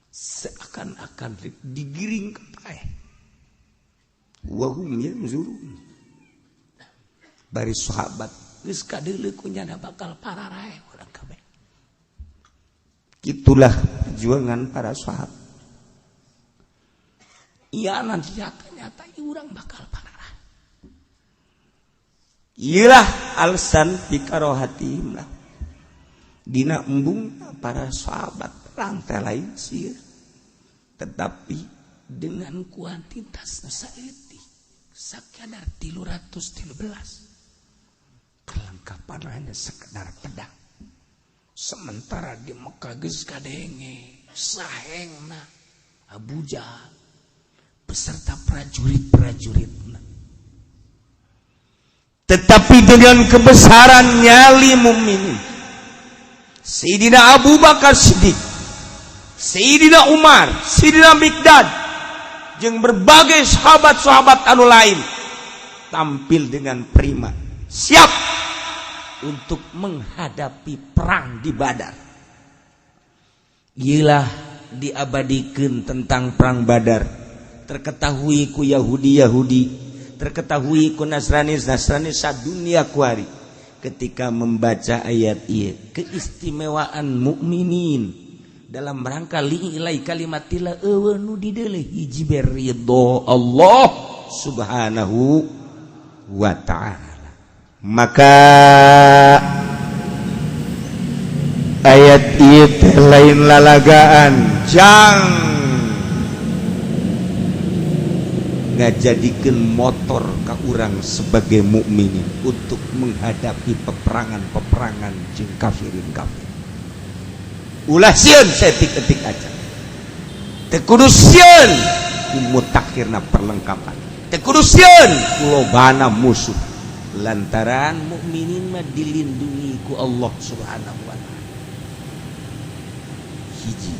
seakan-akan digiring ke paeh, wahum yanzurun. Bari sahabat geus kadeuleu ku nyana bakal pararae urang kabeh. Itulah perjuangan para sahabat. Iya, nanti nyata-nyata urang bakal pararae. Iyalah alasan bikarohatihim lah dina embung para sahabat perang teh lain sieun, tetapi dengan kuantitas nu saeutik, sakadar 313, kelengkapan hanya sekedar pedang, sementara di Mekah geus kadenge sahengna Abu Jahal beserta prajurit-prajuritna. Tetapi dengan kebesaran nyali mukminin, Sayyidina Abu Bakar Siddiq, Sayyidina Umar, Sayyidina Miqdad jeung berbagai sahabat-sahabat anu lain. Tampil dengan prima, siap untuk menghadapi perang di Badar. Iyalah, diabadikan tentang perang Badar, terketahui ku Yahudi Yahudi, terketahui ku Nasrani Nasrani dunia kuari. Ketika membaca ayat ieu, keistimewaan mukminin dalam rangka li'i'lai kalimatillah, euweuh nu dideuleu, hiji ridho Allah Subhanahu wa Ta'ala. Maka ayat ieu lain lalagaan jang ngajadikeun motor ka urang sebagai mukminin untuk menghadapi peperangan-peperangan jeung kafirin kafir. Ulah sieun saeutik-eutik aja, teu kudu sieun ku mutakhirna perlengkapan, teu kudu sieun ku lobana musuh, lantaran mukminin mah dilindungi ku Allah Subhanahu wa Ta'ala. Hiji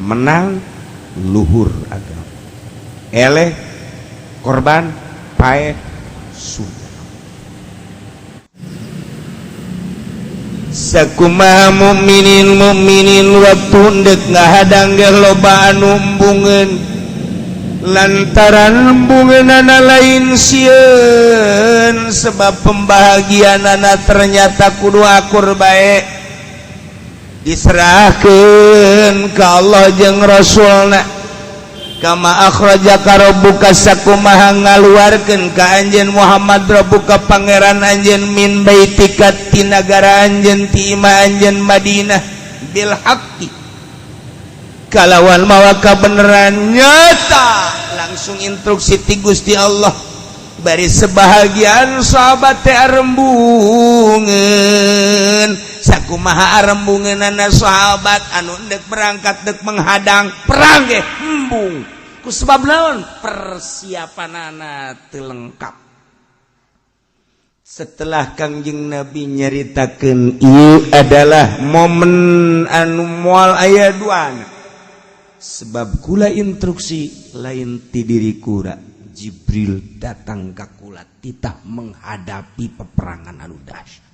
menang, luhur agama, eleh, korban, paeh, surga. Sakumaha mukminin mukminin waktu ndek ngahadang ge loba anu embungeun, lantaran embungeunana lain sieun, sebab pembahagianana ternyata kudu akur bae, diserahkeun ka Allah jeung Rasulna. Kama akhrajaka rabbuka, sakumaha ngaluarkeun ka anjeun Muhammad, rabbuka pangeran anjeun, min baitika ti nagara anjeun, ti imah anjeun Madinah, bil haqqi kalawan mawa kabeneran nyata. Langsung instruksi ti Gusti Allah. Bari sebahagian sahabat teh arembungeun. Sakumaha arembungeunana sahabat anu dek berangkat, dek menghadang perang ge embung, ku sebab naon? Persiapanana teu lengkap. Setelah Kangjeng Nabi nyaritakeun, ieu adalah momen anu moal aya duana, sebab kula instruksi lain ti diri kula, Jibril datang ka kula titah menghadapi peperangan anu dahsyat,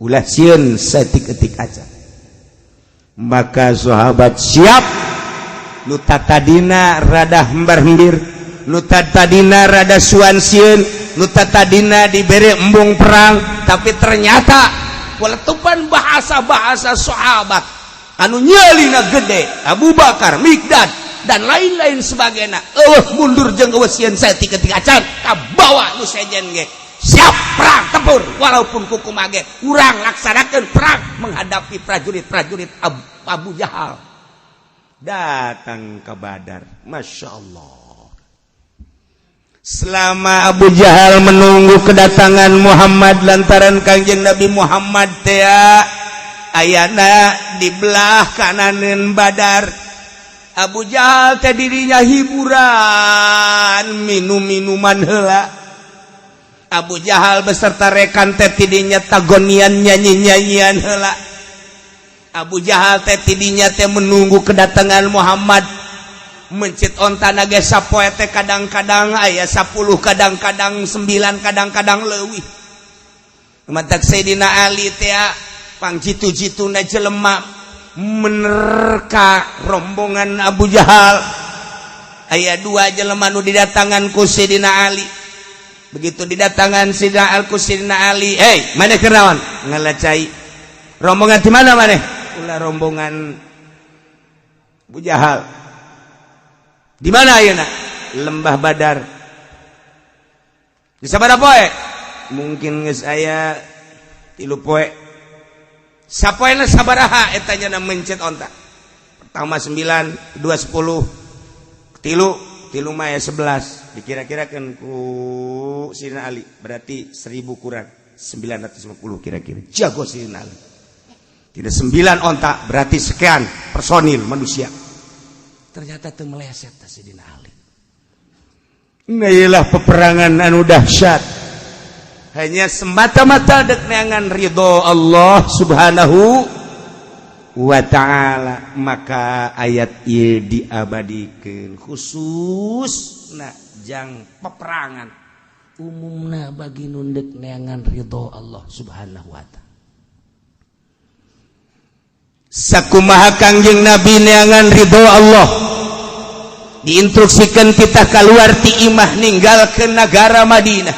ulah sieun saeutik-eutik aja. Maka sahabat siap. Nu tadina rada hembar-hembir, nu tadina rada suan sieun, nu tadina dibere embung perang, tapi ternyata letupan bahasa-bahasa sahabat anu nyelina gede, Abu Bakar, Mikdad, dan lain-lain sebagainya, euweuh mundur jeung euweuh sieun saeutik-eutik acan. Kabawa nu sejen ge siap perang tempur, walaupun kukumaha ge urang laksanakeun perang menghadapi prajurit-prajurit Abu Jahal. Datang ke Badar, Masya Allah. Selama Abu Jahal menunggu kedatangan Muhammad, lantaran Kangjeng Nabi Muhammad teh ayana di belah kananeun Badar, Abu Jahal teh dirinya hiburan, minum minuman heula. Abu Jahal beserta rekan teh tidinya tagonian, nyanyi-nyanyian heula. Abu Jahal teh tidinya teh menunggu kedatangan Muhammad, mencit onta ge sapoe teh kadang-kadang aya 10, kadang-kadang 9, kadang-kadang leuwih. Matak Sayyidina Ali teh pang jitu-jituna jelema menerka rombongan Abu Jahal. Aya dua jelema nu didatangan ku Sayyidina Ali. Begitu didatangan Sayyidina Al ku Sayyidina Ali, "Hei, maneh keur naon?" "Ngala cai." "Rombongan di mana maneh?" "Ulah rombongan Abu Jahal." "Di mana ayeuna?" "Lembah Badar." "Di sabaraha poe?" "Mungkin geus aya 3 poe." "Sapoena sabaraha eta nya mencet onta?" "Pertama 9, 2 10, tilu, tilu mah ya 11." Dikira-kirakan ku Sayyidina Ali berarti 1000 kurang 950 kira-kira. Jago Sayyidina Ali. Tidak, 9 onta berarti sekian personil manusia. Ternyata teu meleset Sayyidina Ali. Nah, peperangan anu dahsyat hanya semata-mata dek neangan ridho Allah Subhanahu wa Ta'ala. Maka ayat ieu diabadikeun khusus nah jang peperangan. Umumna bagi nu dek neangan ridho Allah Subhanahu wa Ta'ala. Sakumaha Kangjeng Nabi neangan ridho Allah, diinstruksikan kita keluar ti imah, ninggalkeun negara Madinah,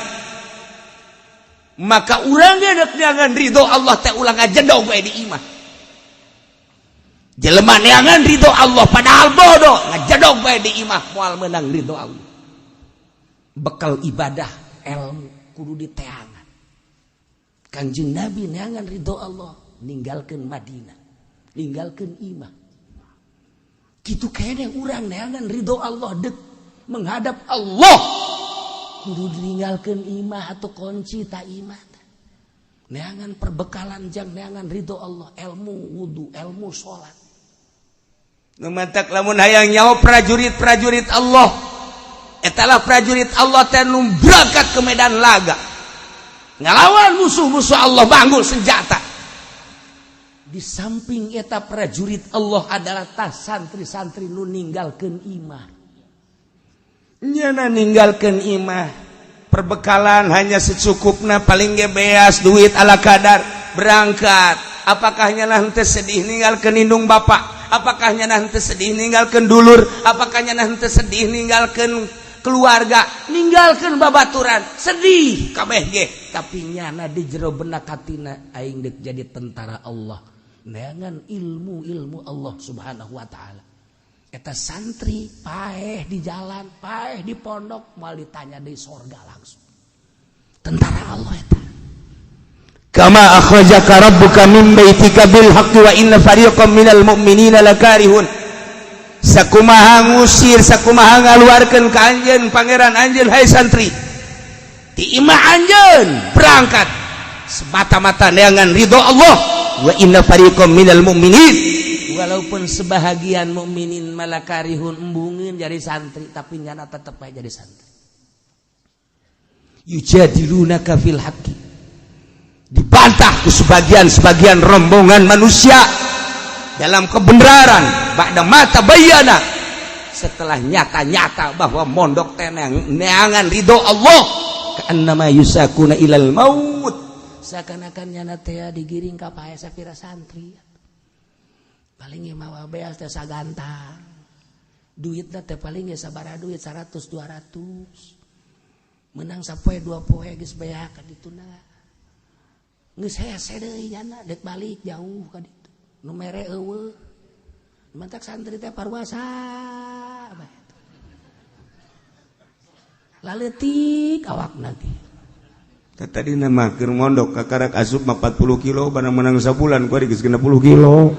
maka urang ge dek neangan ridho Allah teh ulah ngajedog we di imah. Jelema neangan ridho Allah padahal bodoh, ngajedog we di imah, moal menang ridho Allah. Bekal ibadah, ilmu kudu diteangan. Kanjeng Nabi neangan ridho Allah, ninggalkeun Madinah, ninggalkeun imah. Kitu kene urang neangan ridho Allah, dek menghadap Allah, kudu ditinggalkeun imah atau kunci ta imah. Neangan perbekalan jang neangan ridho Allah, ilmu wudu, ilmu salat. Nu matak lamun hayang nyaho prajurit-prajurit Allah, etalah prajurit Allah teh nu berangkat ke medan laga ngalawan musuh-musuh Allah, banggul senjata. Di samping eta prajurit Allah adalah tas santri-santri nu ninggalkeun imah. Nyana ninggalkeun imah, perbekalan hanya secukupna, paling ge beas duit ala kadar, berangkat. Apakah nyana henteu sedih ninggalkeun indung bapak? Apakah nyana henteu sedih ninggalkeun dulur? Apakah nyana henteu sedih ninggalkeun keluarga, ninggalkeun babaturan? Sedih kabeh ge, tapi nyana di jero benak hatina, aing dek jadi tentara Allah, neangan ilmu-ilmu Allah Subhanahu wa Ta'ala. Eta santri paeh di jalan, paeh di pondok, mal ditanya di sorga langsung. Tentara Allah eta. Kama akhrajaka rabbuka min baitika bil haqqi wa inna fariqam minal mu'minina lakarihun. Sakumaha ngusir, sakumaha ngaluarkeun ka anjeun pangeran anjeun, hai santri, ti imah anjeun berangkat semata-mata neangan ridho Allah, wa inna fariqam minal mu'minin, walaupun sebahagian mukminin malakarihun, embungeun jadi santri, tapi nyana tetep aja jadi santri. Yujadilunaka fil haqqi, dibantah ku sebagian-sebagian rombongan manusia dalam kebenaran, ba'da ma tabayyana, setelah nyata-nyata bahwa mondok teh neangan ridho Allah, ka'annama yusakuna ilal maut, seakan-akan nyana teh digiring ka paeh. Sapira santri paling mawa beas teh sagantang, duitna teh paling ge sabaraha duit, 100 200, menang sapoe dua poe geus beak ka dituna, geus hese deui nyana dek balik jauh ka ditu, nu mere eueuh. Mantak santri teh parwasa bae, laleutik awakna ge. Tadi nama keur mondok kakarak asup mah 40 kilo, barang menang sabulan kuari geus 60 kilo.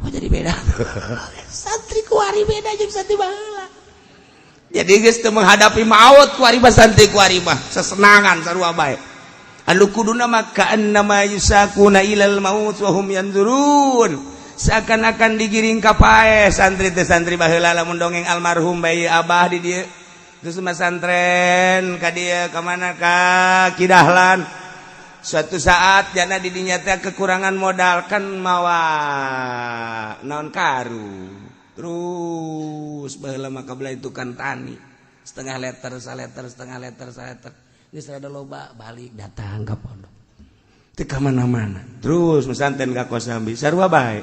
Oh, jadi beda santri kuari, beda jeung santri baheula. Jadi geus teu menghadapi maut kuari mah, santri kuari mah sesenangan sarua bae. Anu kuduna mah ka'annama yusakuna ilal maut wa hum yanzurun, seakan-akan digiring ka paeh santri teh. Santri baheula lamun dongeng almarhum bayi abah di dieu, terus masantren ka dieu, ka mana, ka Kidahlan, suatu saat jana di dinya teh kekurangan modal kan, mawa naon, karu. Terus baheula mah kabelah itu kan tani, setengah liter, saliter, setengah liter, saliter, geus rada loba, balik datang ka pondok. Teu ka mana-mana terus mesanten ka Kosambi, sarua bae.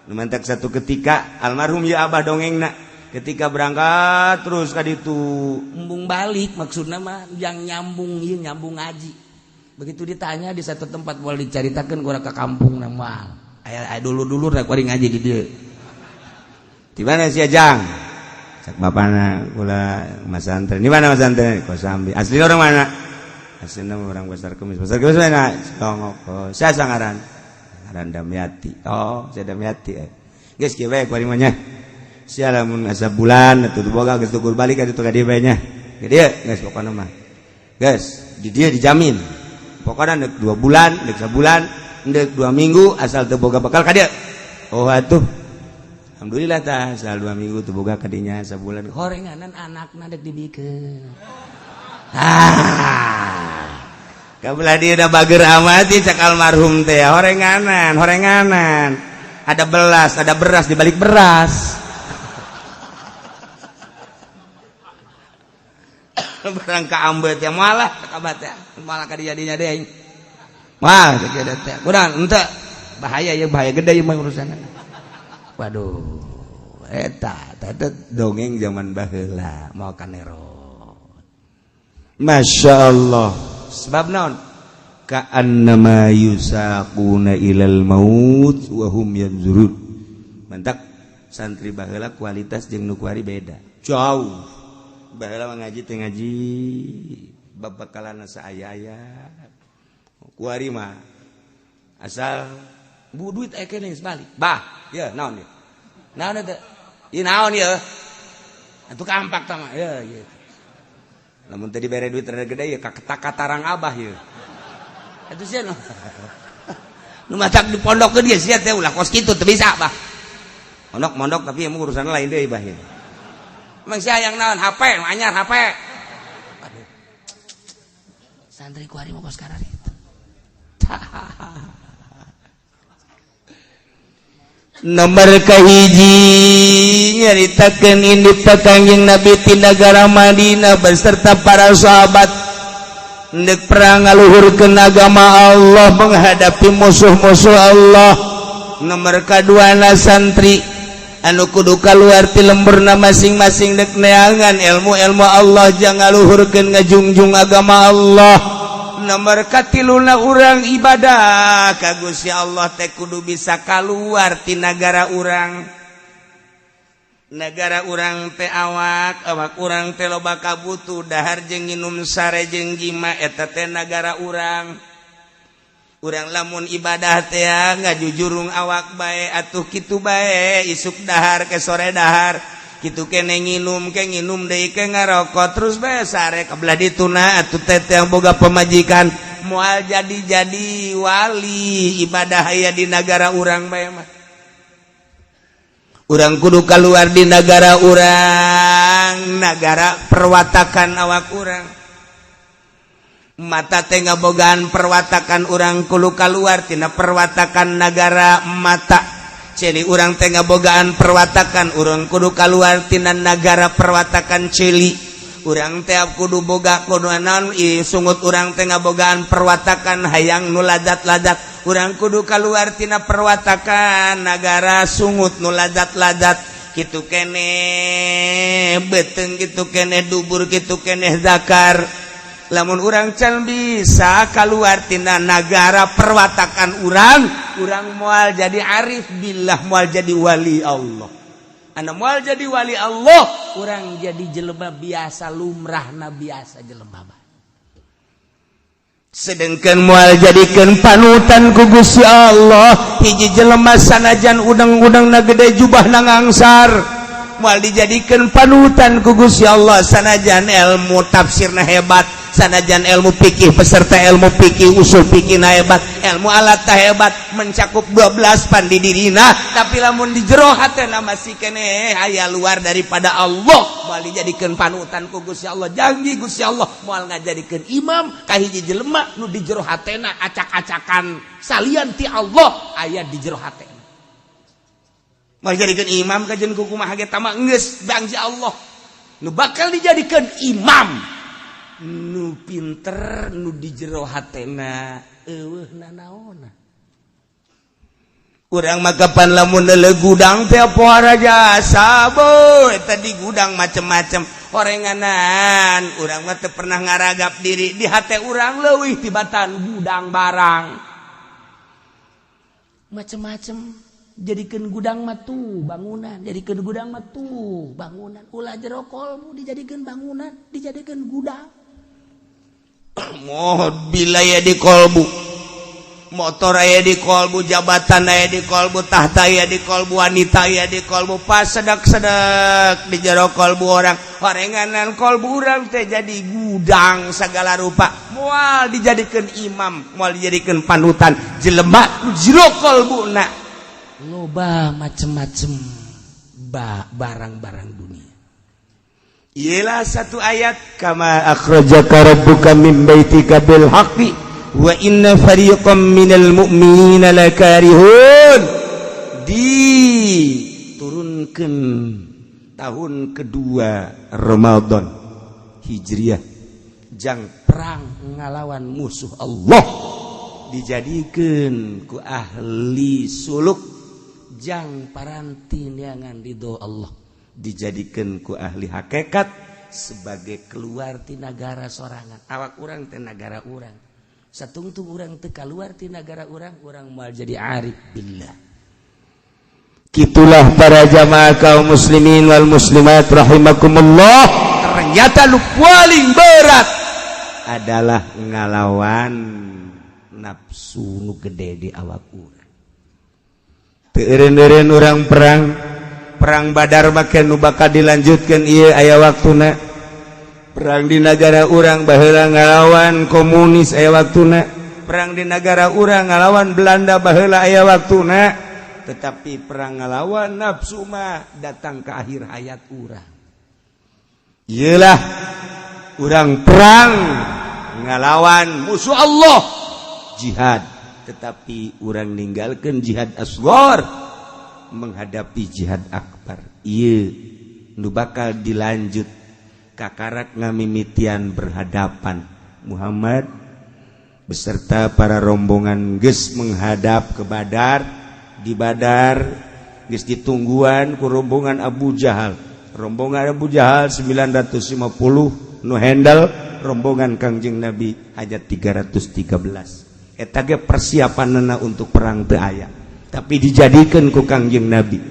Nu mantak satu ketika almarhum ya abah dongengna, ketika berangkat terus ka ditu, embung balik, maksudna mah yang nyambung ieu, nyambung ngaji. Begitu ditanya di satu tempat, boleh diceritakan gua ke kampung na moal aya aya dulu-dulu rek kuari ngaji di dieu. Di mana sih, Jang? Cak bapana, kula masantren. Di mana masantren? Kosambi. Asli orang mana? Aslinya orang Pasar Kemis. Pasar Kemis mana? Songok. Oh, saya sangaran ngaran Damiati. Oh, saya Damiati, eh. Geus kieu bae kuari mah nya. Sia lamun asa bulan atuh boga geus tukur balik atuh ka dieu bae nya. Ka dieu geus, pokona mah. Geus, di dieu dijamin. Pokona deuk 2 bulan, deuk sabulan, deuk 2 minggu, asal teu boga bekal ka dieu. Oh, atuh. Alhamdulillah tah, asal 2 minggu teu boga ka dinya, sabulan. Horenganan anakna dek dibikeun. Ah. Kabelah dia udah bager amat cak almarhum teh, horenganan, horenganan. Ada belas, ada beras di balik beras. Barang kaambet ya malah kabat ya malah kadinya deh. Wah, teh kurang ente bahaya ya, bahaya gede ya mah urusan. Waduh, eta eta dongeng zaman baheula mau kanero. Masya Allah, sebab naon? Ka'annama yusaquna ilal maut wa hum yanzurun. Mantak santri baheula kualitas jeung nu kuari beda jauh. Baheula mah ngaji teh ngaji babakalan saaya-aya. Kuari mah asal bu duit aya keneh geus balik. Bah, ya naon ieu? Naon eta? Ieu naon ieu? Atuh kampak tah mah ya gitu. Lamun teu dibere duit rada gede ya kaketak katarang abah ieu. Atuh sia nu nu matak di pondok ge sia teh ulah kos kitu teu bisa, bah. Mondok mondok, tapi emang urusan lain deui, bah, ieu. Emang sia yang naon HP, anyar HP. Aduh. Santri kuari mah kos itu. Nomor kahiji nyaritakeun indit Kangjeng Nabi ti nagara Madinah beserta para sahabat ndek perang ngaluhurkeun agama Allah menghadapi musuh-musuh Allah. Nomor kaduana, santri anu kudu kaluar ti lemburna masing-masing dek neangan ilmu-ilmu Allah jang ngaluhurkeun, ngajungjung agama Allah. Nomor katiluna, urang ibadah ka Gusti Allah teh kudu bisa kaluar ti nagara urang. Negara urang teh awak awak urang teh loba kabutuh dahar jeung nginum, sare jeung jima, eta teh nagara urang. Urang lamun ibadah teh ngajujurung awak bae atuh, kitu bae, isuk dahar ke sore dahar kitu kene, nginum ke nginum deui ke, ngarokok terus bae, sare kebelah dituna atuh. Teh yang boga pemajikan moal jadi-jadi wali ibadah aya di nagara urang bae mah. Urang kudu keluar di negara urang, negara perwatakan awak urang. Mata teh ngabogaan perwatakan, urang kudu keluar tina perwatakan negara mata. Ceuli urang teh ngabogaan perwatakan, urang kudu keluar tina negara perwatakan ceuli urang teh. Kudu boga kudu naon, sungut urang teh ngabogaan perwatakan hayang nu ladat-ladat, urang kudu keluar tina perwatakan nagara sungut nu ladat-ladat. Kitu kene beteng, kitu kene dubur, kitu kene zakar. Lamun urang can bisa keluar tina nagara perwatakan urang, urang moal jadi arif billah, moal jadi wali Allah. Anda moal jadi wali Allah, urang jadi jelema biasa, lumrahna biasa jelema. Sedangkan moal jadikan panutan ku Gusti Allah hiji jelema sanajan udang-udang na gede, jubah na ngangsar. Moal dijadikan panutan ku Gusti Allah sanajan ilmu tafsirna hebat, sanajan ilmu fikih, peserta ilmu fikih, usul fikih na hebat, ilmu alat hebat, mencakup 12 pan di dirina, tapi lamun di jero hatena masih kene aya luar daripada Allah, moal dijadikeun panutan ku Gusti Allah. Janji Gusti Allah moal ngajadikeun imam ka hiji jelema nu di jero hatena acak-acakan salian ti Allah aya di jero hatena. Moal dijadikeun imam kajen ku kumaha ge tama geus janji Allah. Nu bakal dijadikan imam nu pinter nu di jero hatena eueuh nanaona. Urang mah kapan lamun leuleuh gudang teh pohara jasa boy, eta di gudang macem-macem orenganan. Urang mah teu pernah ngaragap diri di hate urang leuwih tibatan gudang barang macem-macem. Jadikan gudang mah tuh bangunan, jadikan gudang mah tuh bangunan. Ulah jero kolbu dijadikan bangunan, dijadikan gudang. Mobil aya di kolbu, motor aya di kolbu, jabatan aya di kolbu, tahta aya di kolbu, wanita aya di kolbu. Pas sedak-sedak di jero kolbu urang orenganan, kolbu urang teh jadi gudang segala rupa. Moal dijadikan imam, moal dijadikan panutan jelema jero kolbuna loba macem-macem barang-barang dunia. Ialah satu ayat, kama akhrajaka rabbuka min baitika bil haqqi wa inna fariqam minal mu'minina lakarihun. Diturunkan tahun kedua Ramadan Hijriah. Jang perang ngalawan musuh Allah dijadikan ku ahli suluk, jang paranti neangan ridho Allah dijadikan ku ahli hakikat sebagai keluar ti nagara sorangan. Awak urang teh nagara urang, satungtung urang teu keluar ti nagara urang, urang moal jadi arif billah. Gitulah para jamaah kaum muslimin wal muslimat rahimakumullah. Ternyata lu paling berat adalah ngalawan nafsu nu gede di awak urang. Teu eureun-eureun urang perang perang Badar make nu bakal dilanjutkan ieu aya waktuna. Perang di negara urang baheula ngalawan komunis aya waktuna, perang di negara urang ngalawan Belanda baheula aya waktuna, tetapi perang ngalawan nafsu mah datang ke akhir hayat urang. Iyalah urang perang ngalawan musuh Allah, jihad, tetapi urang ninggalkan jihad asghar menghadapi jihad akbar. Iya, nu bakal dilanjut kakarak ngamimitian berhadapan. Muhammad beserta para rombongan geus menghadap ke Badar. Di Badar geus ditungguan ku rombongan Abu Jahal. Rombongan Abu Jahal 950 nu handle, rombongan Kangjeng Nabi hanya 313. Eta ge persiapanna untuk perang teu aya, tapi dijadikan ku Kangjeng Nabi.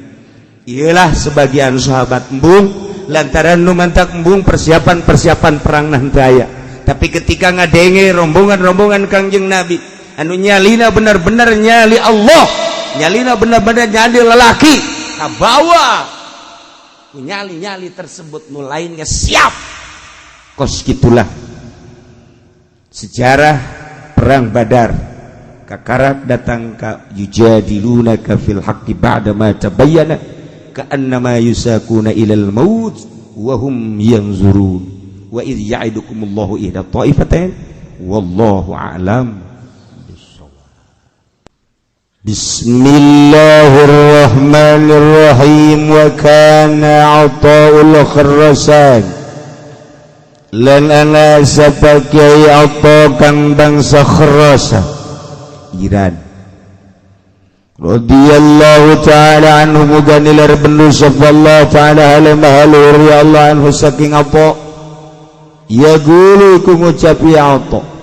Iyalah, sebagian sahabat embung lantaran nu mantak embung persiapan-persiapan perang nah teu aya. Tapi ketika ngadenge rombongan-rombongan Kangjeng Nabi anu nyalina benar-benar nyali Allah, nyalina benar-benar nyali lelaki, kabawa nyali-nyali tersebut, nu lainnya siap. Kos gitulah sejarah perang Badar. Kakarak datang ka yujadilunaka fil haqqi ba'da ma tabayyana ka'annama yusaquna ilal maut wa hum yanzurun wa idh ya'idukumullahu ihda ta'ifatain. Wallahu a'lam. Bismillahirrahmanirrahim. Wa kana Athaul Khurasan, lan ana sapa Kiai Atha kang bangsa Khurasan, Iran, radhiyallahu taala anhu, muga nilar bendu sapa Allah taala maha luhur ya Allah anhu saking apa. Yaqulu, ku ngucap ya Atha.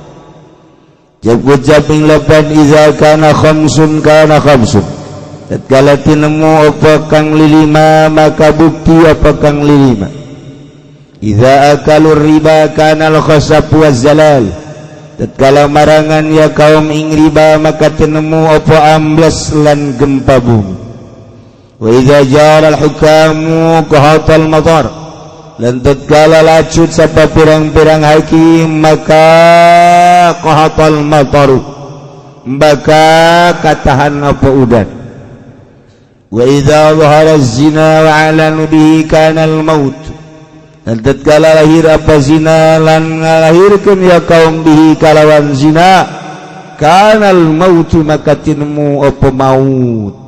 Jab ngucap ing lapan iza kana khamsun kana khamsun, tatkala tinemu apa kang lilima maka bukti apa kang lilima. Iza akalur riba kana al khasab waz zalal, tatkala marangan ya kaum ing riba maka tinemu apa ambles lan gempa bumi. Wa idza jara al hukamu qahatal matar, lan tatkala lacut sapa pirang-pirang hakim maka qahatal mataru, maka katahan apa udan. Wa idza zahara zina wa alanu bihi kana al maut, dan tatkala lahir apa zina lan ngalahirkeun ya kaum bihi kalawan zina kanal maut, maka tinemu apa maut.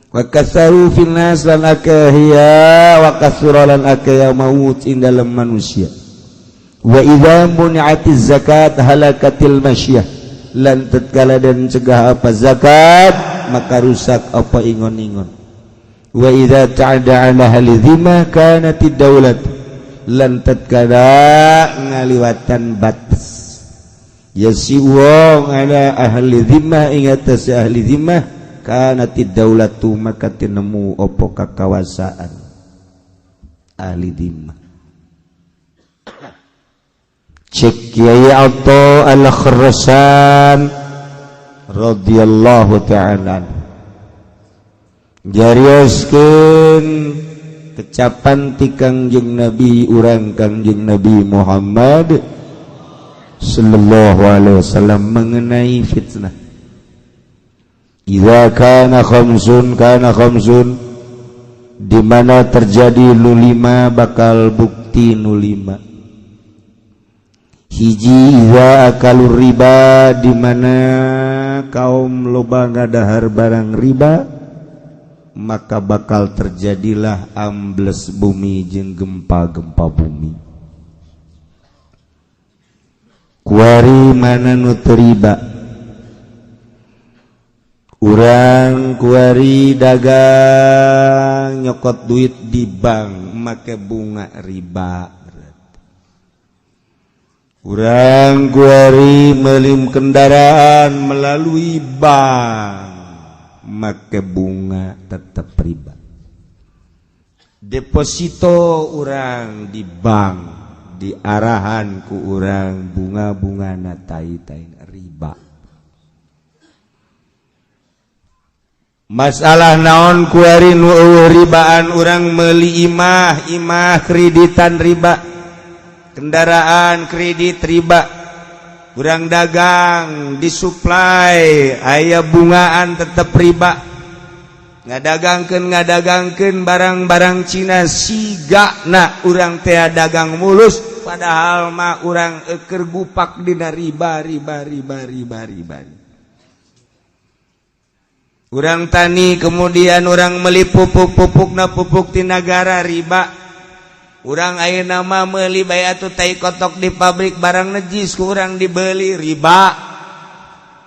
Wa katsaru fil nas, lan akeh ya wa katsura lan akeh ya maut ing dalam manusia. Wa idza muni'atiz zakat halakatil masyah, lan tatkala dan cegah apa zakat maka rusak apa ingon-ingon. Wa idza ta'ada ala ahli dhimma kanatid daulat, lan tatkala ngaliwatan batas ya si wong ala ahli dhimmah ing atas ahli dhimmah kanatid daulatu, maka tinemu opo kakawasaan ahli dhimmah. Cek Kiai Atha Al-Khurasan radhiyallahu ta'ala jarioskeun kecapan ti Kangjeng Nabi urang, Kangjeng Nabi Muhammad sallallahu alaihi wasallam mengenai fitnah. Idza kana khamsun kana khamsun, di mana terjadi nu lima bakal bukti nu lima. Hiji, idza akalur riba, di mana kaum loba ngadahar barang riba maka bakal terjadilah ambles bumi jeung gempa-gempa bumi. Kuari mana nu teu riba? Urang kuari dagang, nyokot duit di bank make bunga, riba. Urang kuari meuli kendaraan melalui bank make bunga, tetap riba. Deposito urang di bank diarahan ku urang bunga-bunga na tai riba. Masalah naon kuari nu ribaan? Urang meuli imah, imah kreditan riba, kendaraan kredit riba. Urang dagang disuplai aya bungaan, tetap riba. Ngadagangkeun barang-barang Cina, siga na urang teh dagang mulus, padahal mah urang eker gupak dina riba, riba, riba, riba, riba. Urang tani, kemudian urang meli pupuk, pupuk na pupuk ti nagara, riba. Urang ayeuna mah meuli bae atuh tai kotok di pabrik, barang najis ku urang dibeli, riba.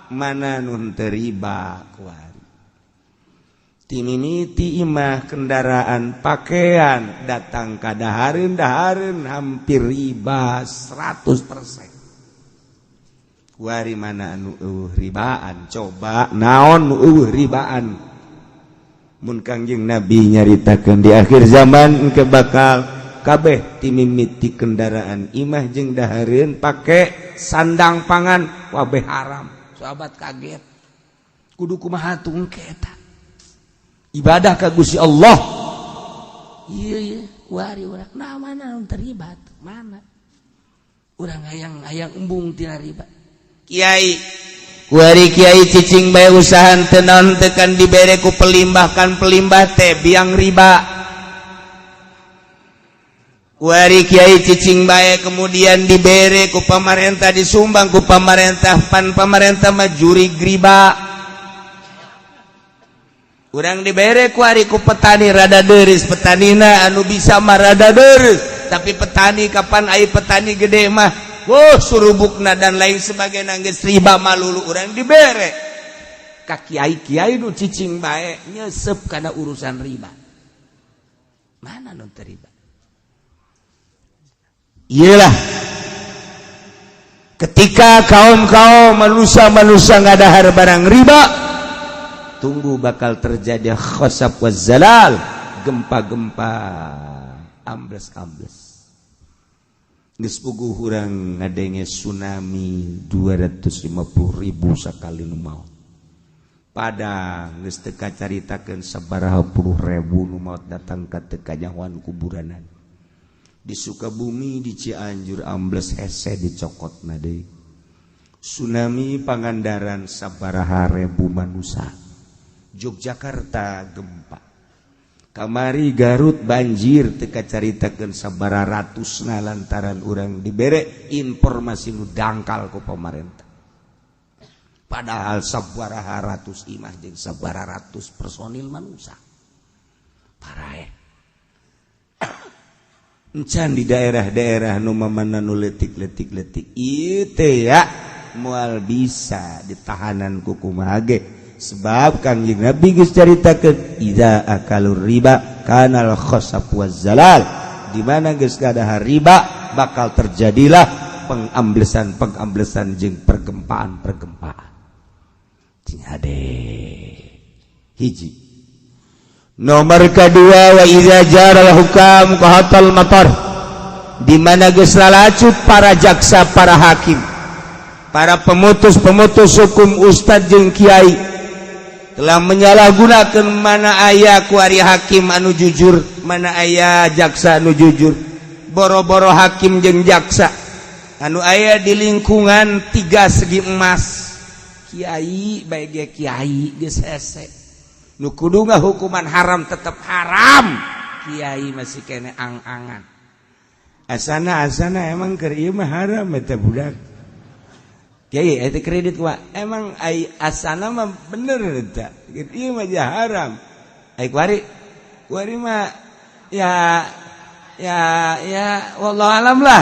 Mana nu teu riba kuari? Timimiti imah, kendaraan, pakaian, datang ka dahareun, dahareun hampir riba 100%. Kuari mana anu euweuh ribaan? Coba, naon nu euweuh ribaan? Mun Kangjeng Nabi nyaritakeun di akhir zaman engke bakal kabeh timimiti kendaraan, imah, jeung dahareun, pake sandang, pangan, kabeh haram. Sahabat kaget, kudu kumaha tuh engke eta ibadah ka Gusti Allah? Iya, kuari urang nah mana nu terlibat? Mana urang hayang hayang embung tina riba? Kiai kuari, kiai cicing bae, usaha teu naon teu kan dibere ku pelimbah, kan pelimbah teh biang riba. Kuari kiai cicing bae, kemudian dibere ku pamarentah, disumbang ku pamarentah, pan pamarentah mah jurig riba. Urang dibere kuari ku petani, rada deris petanina, anu bisa mah rada deris, tapi petani kapan ai petani gede mah, wow, surubukna dan lain sebagainya geus riba malulu. Urang dibere ka kiai, kiai nu cicing bae nyesep kana urusan riba. Mana nu teu riba? Iyalah, ketika kaum-kaum manusia-manusia ngadahar barang riba, tunggu bakal terjadi khosab waz zalal, gempa-gempa, ambles-ambles. Geus puguh urang ngadenge tsunami 250.000 sakali nu maot. Padang geus teu kacaritakeun sabaraha puluh ribu nu maot, datang ka teu kanyahoan kuburanan. Di Sukabumi, di Cianjur ambles hese dicokotna deui. Tsunami Pangandaran sabaraha ribu manusia. Yogyakarta gempa. Kamari Garut banjir teu kacaritakeun sabaraha ratusna lantaran urang dibere informasi nu dangkal ku pemerintah. Padahal sabaraha ratus imah jeung sabaraha ratus personil manusia. Paraeh. Encan di daerah-daerah nu mamana nu leutik-leutik leutik ieu teh ya moal bisa ditahanan ku kumaha ge, sebab Kangjeng Nabi geus caritakeun, idza akalur riba kanal khosab waz zalal. Di mana geus kadahar riba, bakal terjadilah pengamblesan pengamblesan jeung pergempaan pergempaan. Cing hade. Hiji. Nomor kedua, wa idza jaral hukam qahatal matar. Di mana geus lalacut para jaksa, para hakim, para pemutus-pemutus hukum, ustad jeung kiai telah menyalahgunakan. Mana aya kuari hakim anu jujur? Mana aya jaksa anu jujur? Boro-boro hakim jeung jaksa anu aya di lingkungan tiga segi emas, kiai baik kiai geus hese. Nu kudu hukuman haram tetap haram, kiai masih kene ang-angan, asana asana emang keur ieu mah haram eta budak. Kiai eta kredit wa emang ai asana mah bener eta ieu mah haram, ai kuari kuari mah ya ya ya, wallahu alam lah.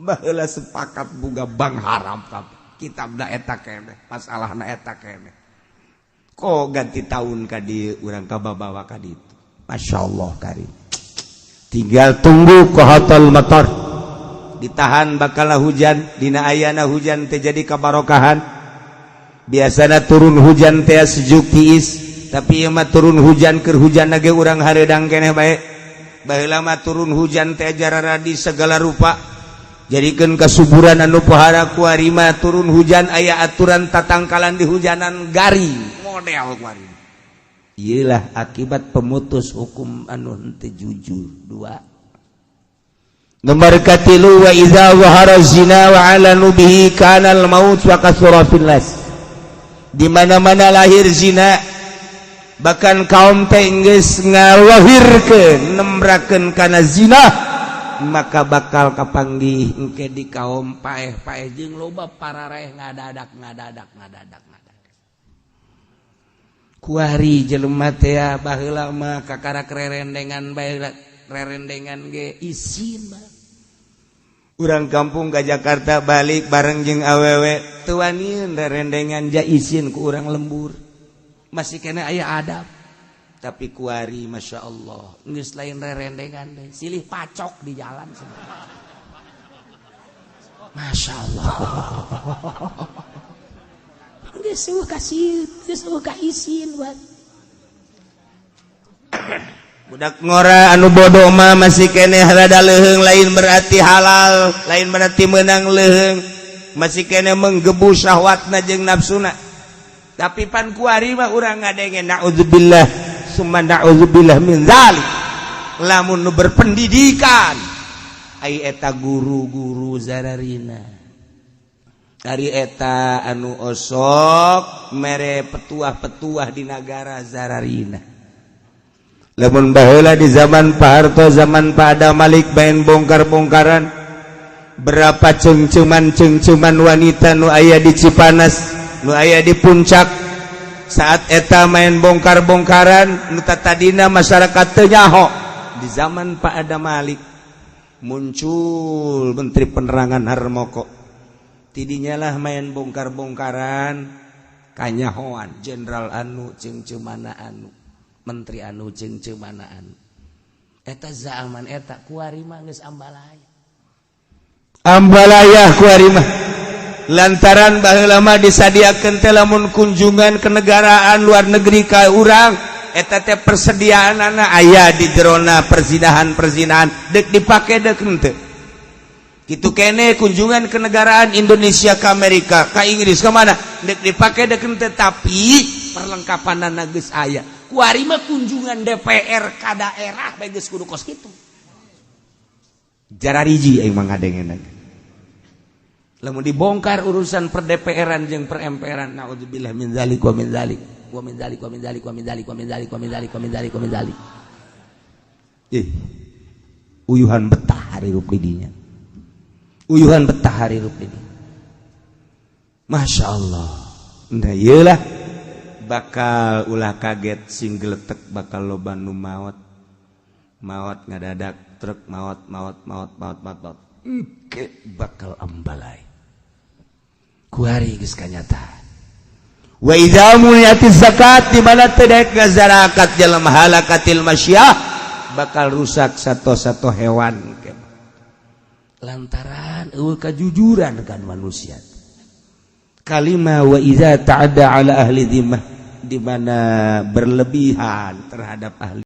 Baheula sepakat boga bank haram kabeh. Kitabna eta keneh, masalahna eta keneh. Kok ganti tahun ka dieu urang kababawa ka ditu. Masya Allah karim. Tinggal tunggu kohotul motor. Ditahan bakal hujan, dina ayana hujan teh jadi kabarokahan. Biasana turun hujan teh sejuk tiis, tapi ieu mah turun hujan, keur hujan ge urang hareudang keneh bae. Baheula mah turun hujan teh jararadi segala rupa. Jadikeun kasuburan anu pohara. Kuari mah turun hujan aya aturan tatangkalan di hujanan, garing model kuari. Iyalah akibat pemutus hukum anu henteu jujur. Dua. Nomor katilu, wa idza zahara zina wa alanu bihi kana al maut wa katsura fil nas. Di mana-mana lahir zina, bahkan kaum teh geus ngalahirkeun, nembrakeun kana zina, maka bakal kapanggih engke di kaum paeh-paeh jeung loba parareh ngadadak ngadadak ngadadak ngadadak. Kuari jelema teh baheula mah kakarak rerendengan bae, rerendengan ge isin mah. Urang kampung ke Jakarta balik bareng jeung awewe teu waniun rerendengan, ja isin ku urang lembur, masih kena aya adab. Tapi kuari, Masya Allah, geus lain rerendengan deh, silih pacok di jalan semua. Masya Allah, geus eueuh kasih, geus eueuh ka isin buat budak ngora. Anu bodoh mah masih keneh rada leuheung, lain berarti halal, lain berarti menang leuheung, masih keneh menggebu syahwatna jeung nafsuna. Tapi pan kuari mah urang ngadenge, naudzubillah summa naudzubillah min zalik, lamun nu berpendidikan ai eta guru-guru zararina dari eta anu osok mere petuah-petuah di nagara zararina. Lamun baheula di zaman Pak Harto, zaman Pak Adam Malik, main bongkar-bongkaran, berapa cengceman-cengceman wanita nu aya di Cipanas, nu aya di Puncak. Saat eta main bongkar-bongkaran, nu tadina masyarakat teu nyaho. Di zaman Pak Adam Malik muncul Menteri Penerangan Harmoko, tidinya lah main bongkar-bongkaran kanyahoan jenderal anu cengcemana anu, menteri anu cengcemana anu. Eta zaman eta. Kuari mah geus ambalaya, ambalaya kuari mah, lantaran baheula mah disadiakeun teh lamun kunjungan kenegaraan luar negeri ka urang, eta teh persediaanana aya di jerona perzinahan-perzinahan, dek dipake dek henteu. Kitu kene kunjungan kenegaraan Indonesia ke Amerika, ke Inggris, ke mana, dek dipake dek henteu, tapi perlengkapan geus aya. Kuari mah kunjungan DPR ka daerah bae geus kudu kos kitu. Jarariji aing mah ngadengeuna lamun dibongkar urusan per DPR-an jeung per MPR-an. Naudzubillah min zalik wa min zalik wa min zalik wa min zalik wa min zalik wa min zalik wa min zalik wa min zalik wa min zalik. Ih, uyuhan betah hirup di dinya, uyuhan betah hirup di dinya. Masya Allah. Nah, iyalah, bakal ulah kaget, sing geletek, bakal loba nu maot maot ngadadak, truk maot maot maot maot maot maot. Engke bakal ambalai kuari geus kanyataan. Wa idza muniati zakat, di mana teu daek ngazarakat jelema, halakatil masyah, bakal rusak satu-satu hewan lantaran eueuh kajujuran kan manusia. Kalima, wa idza ta'adda ala ahli dhimmah, di mana berlebihan terhadap ahli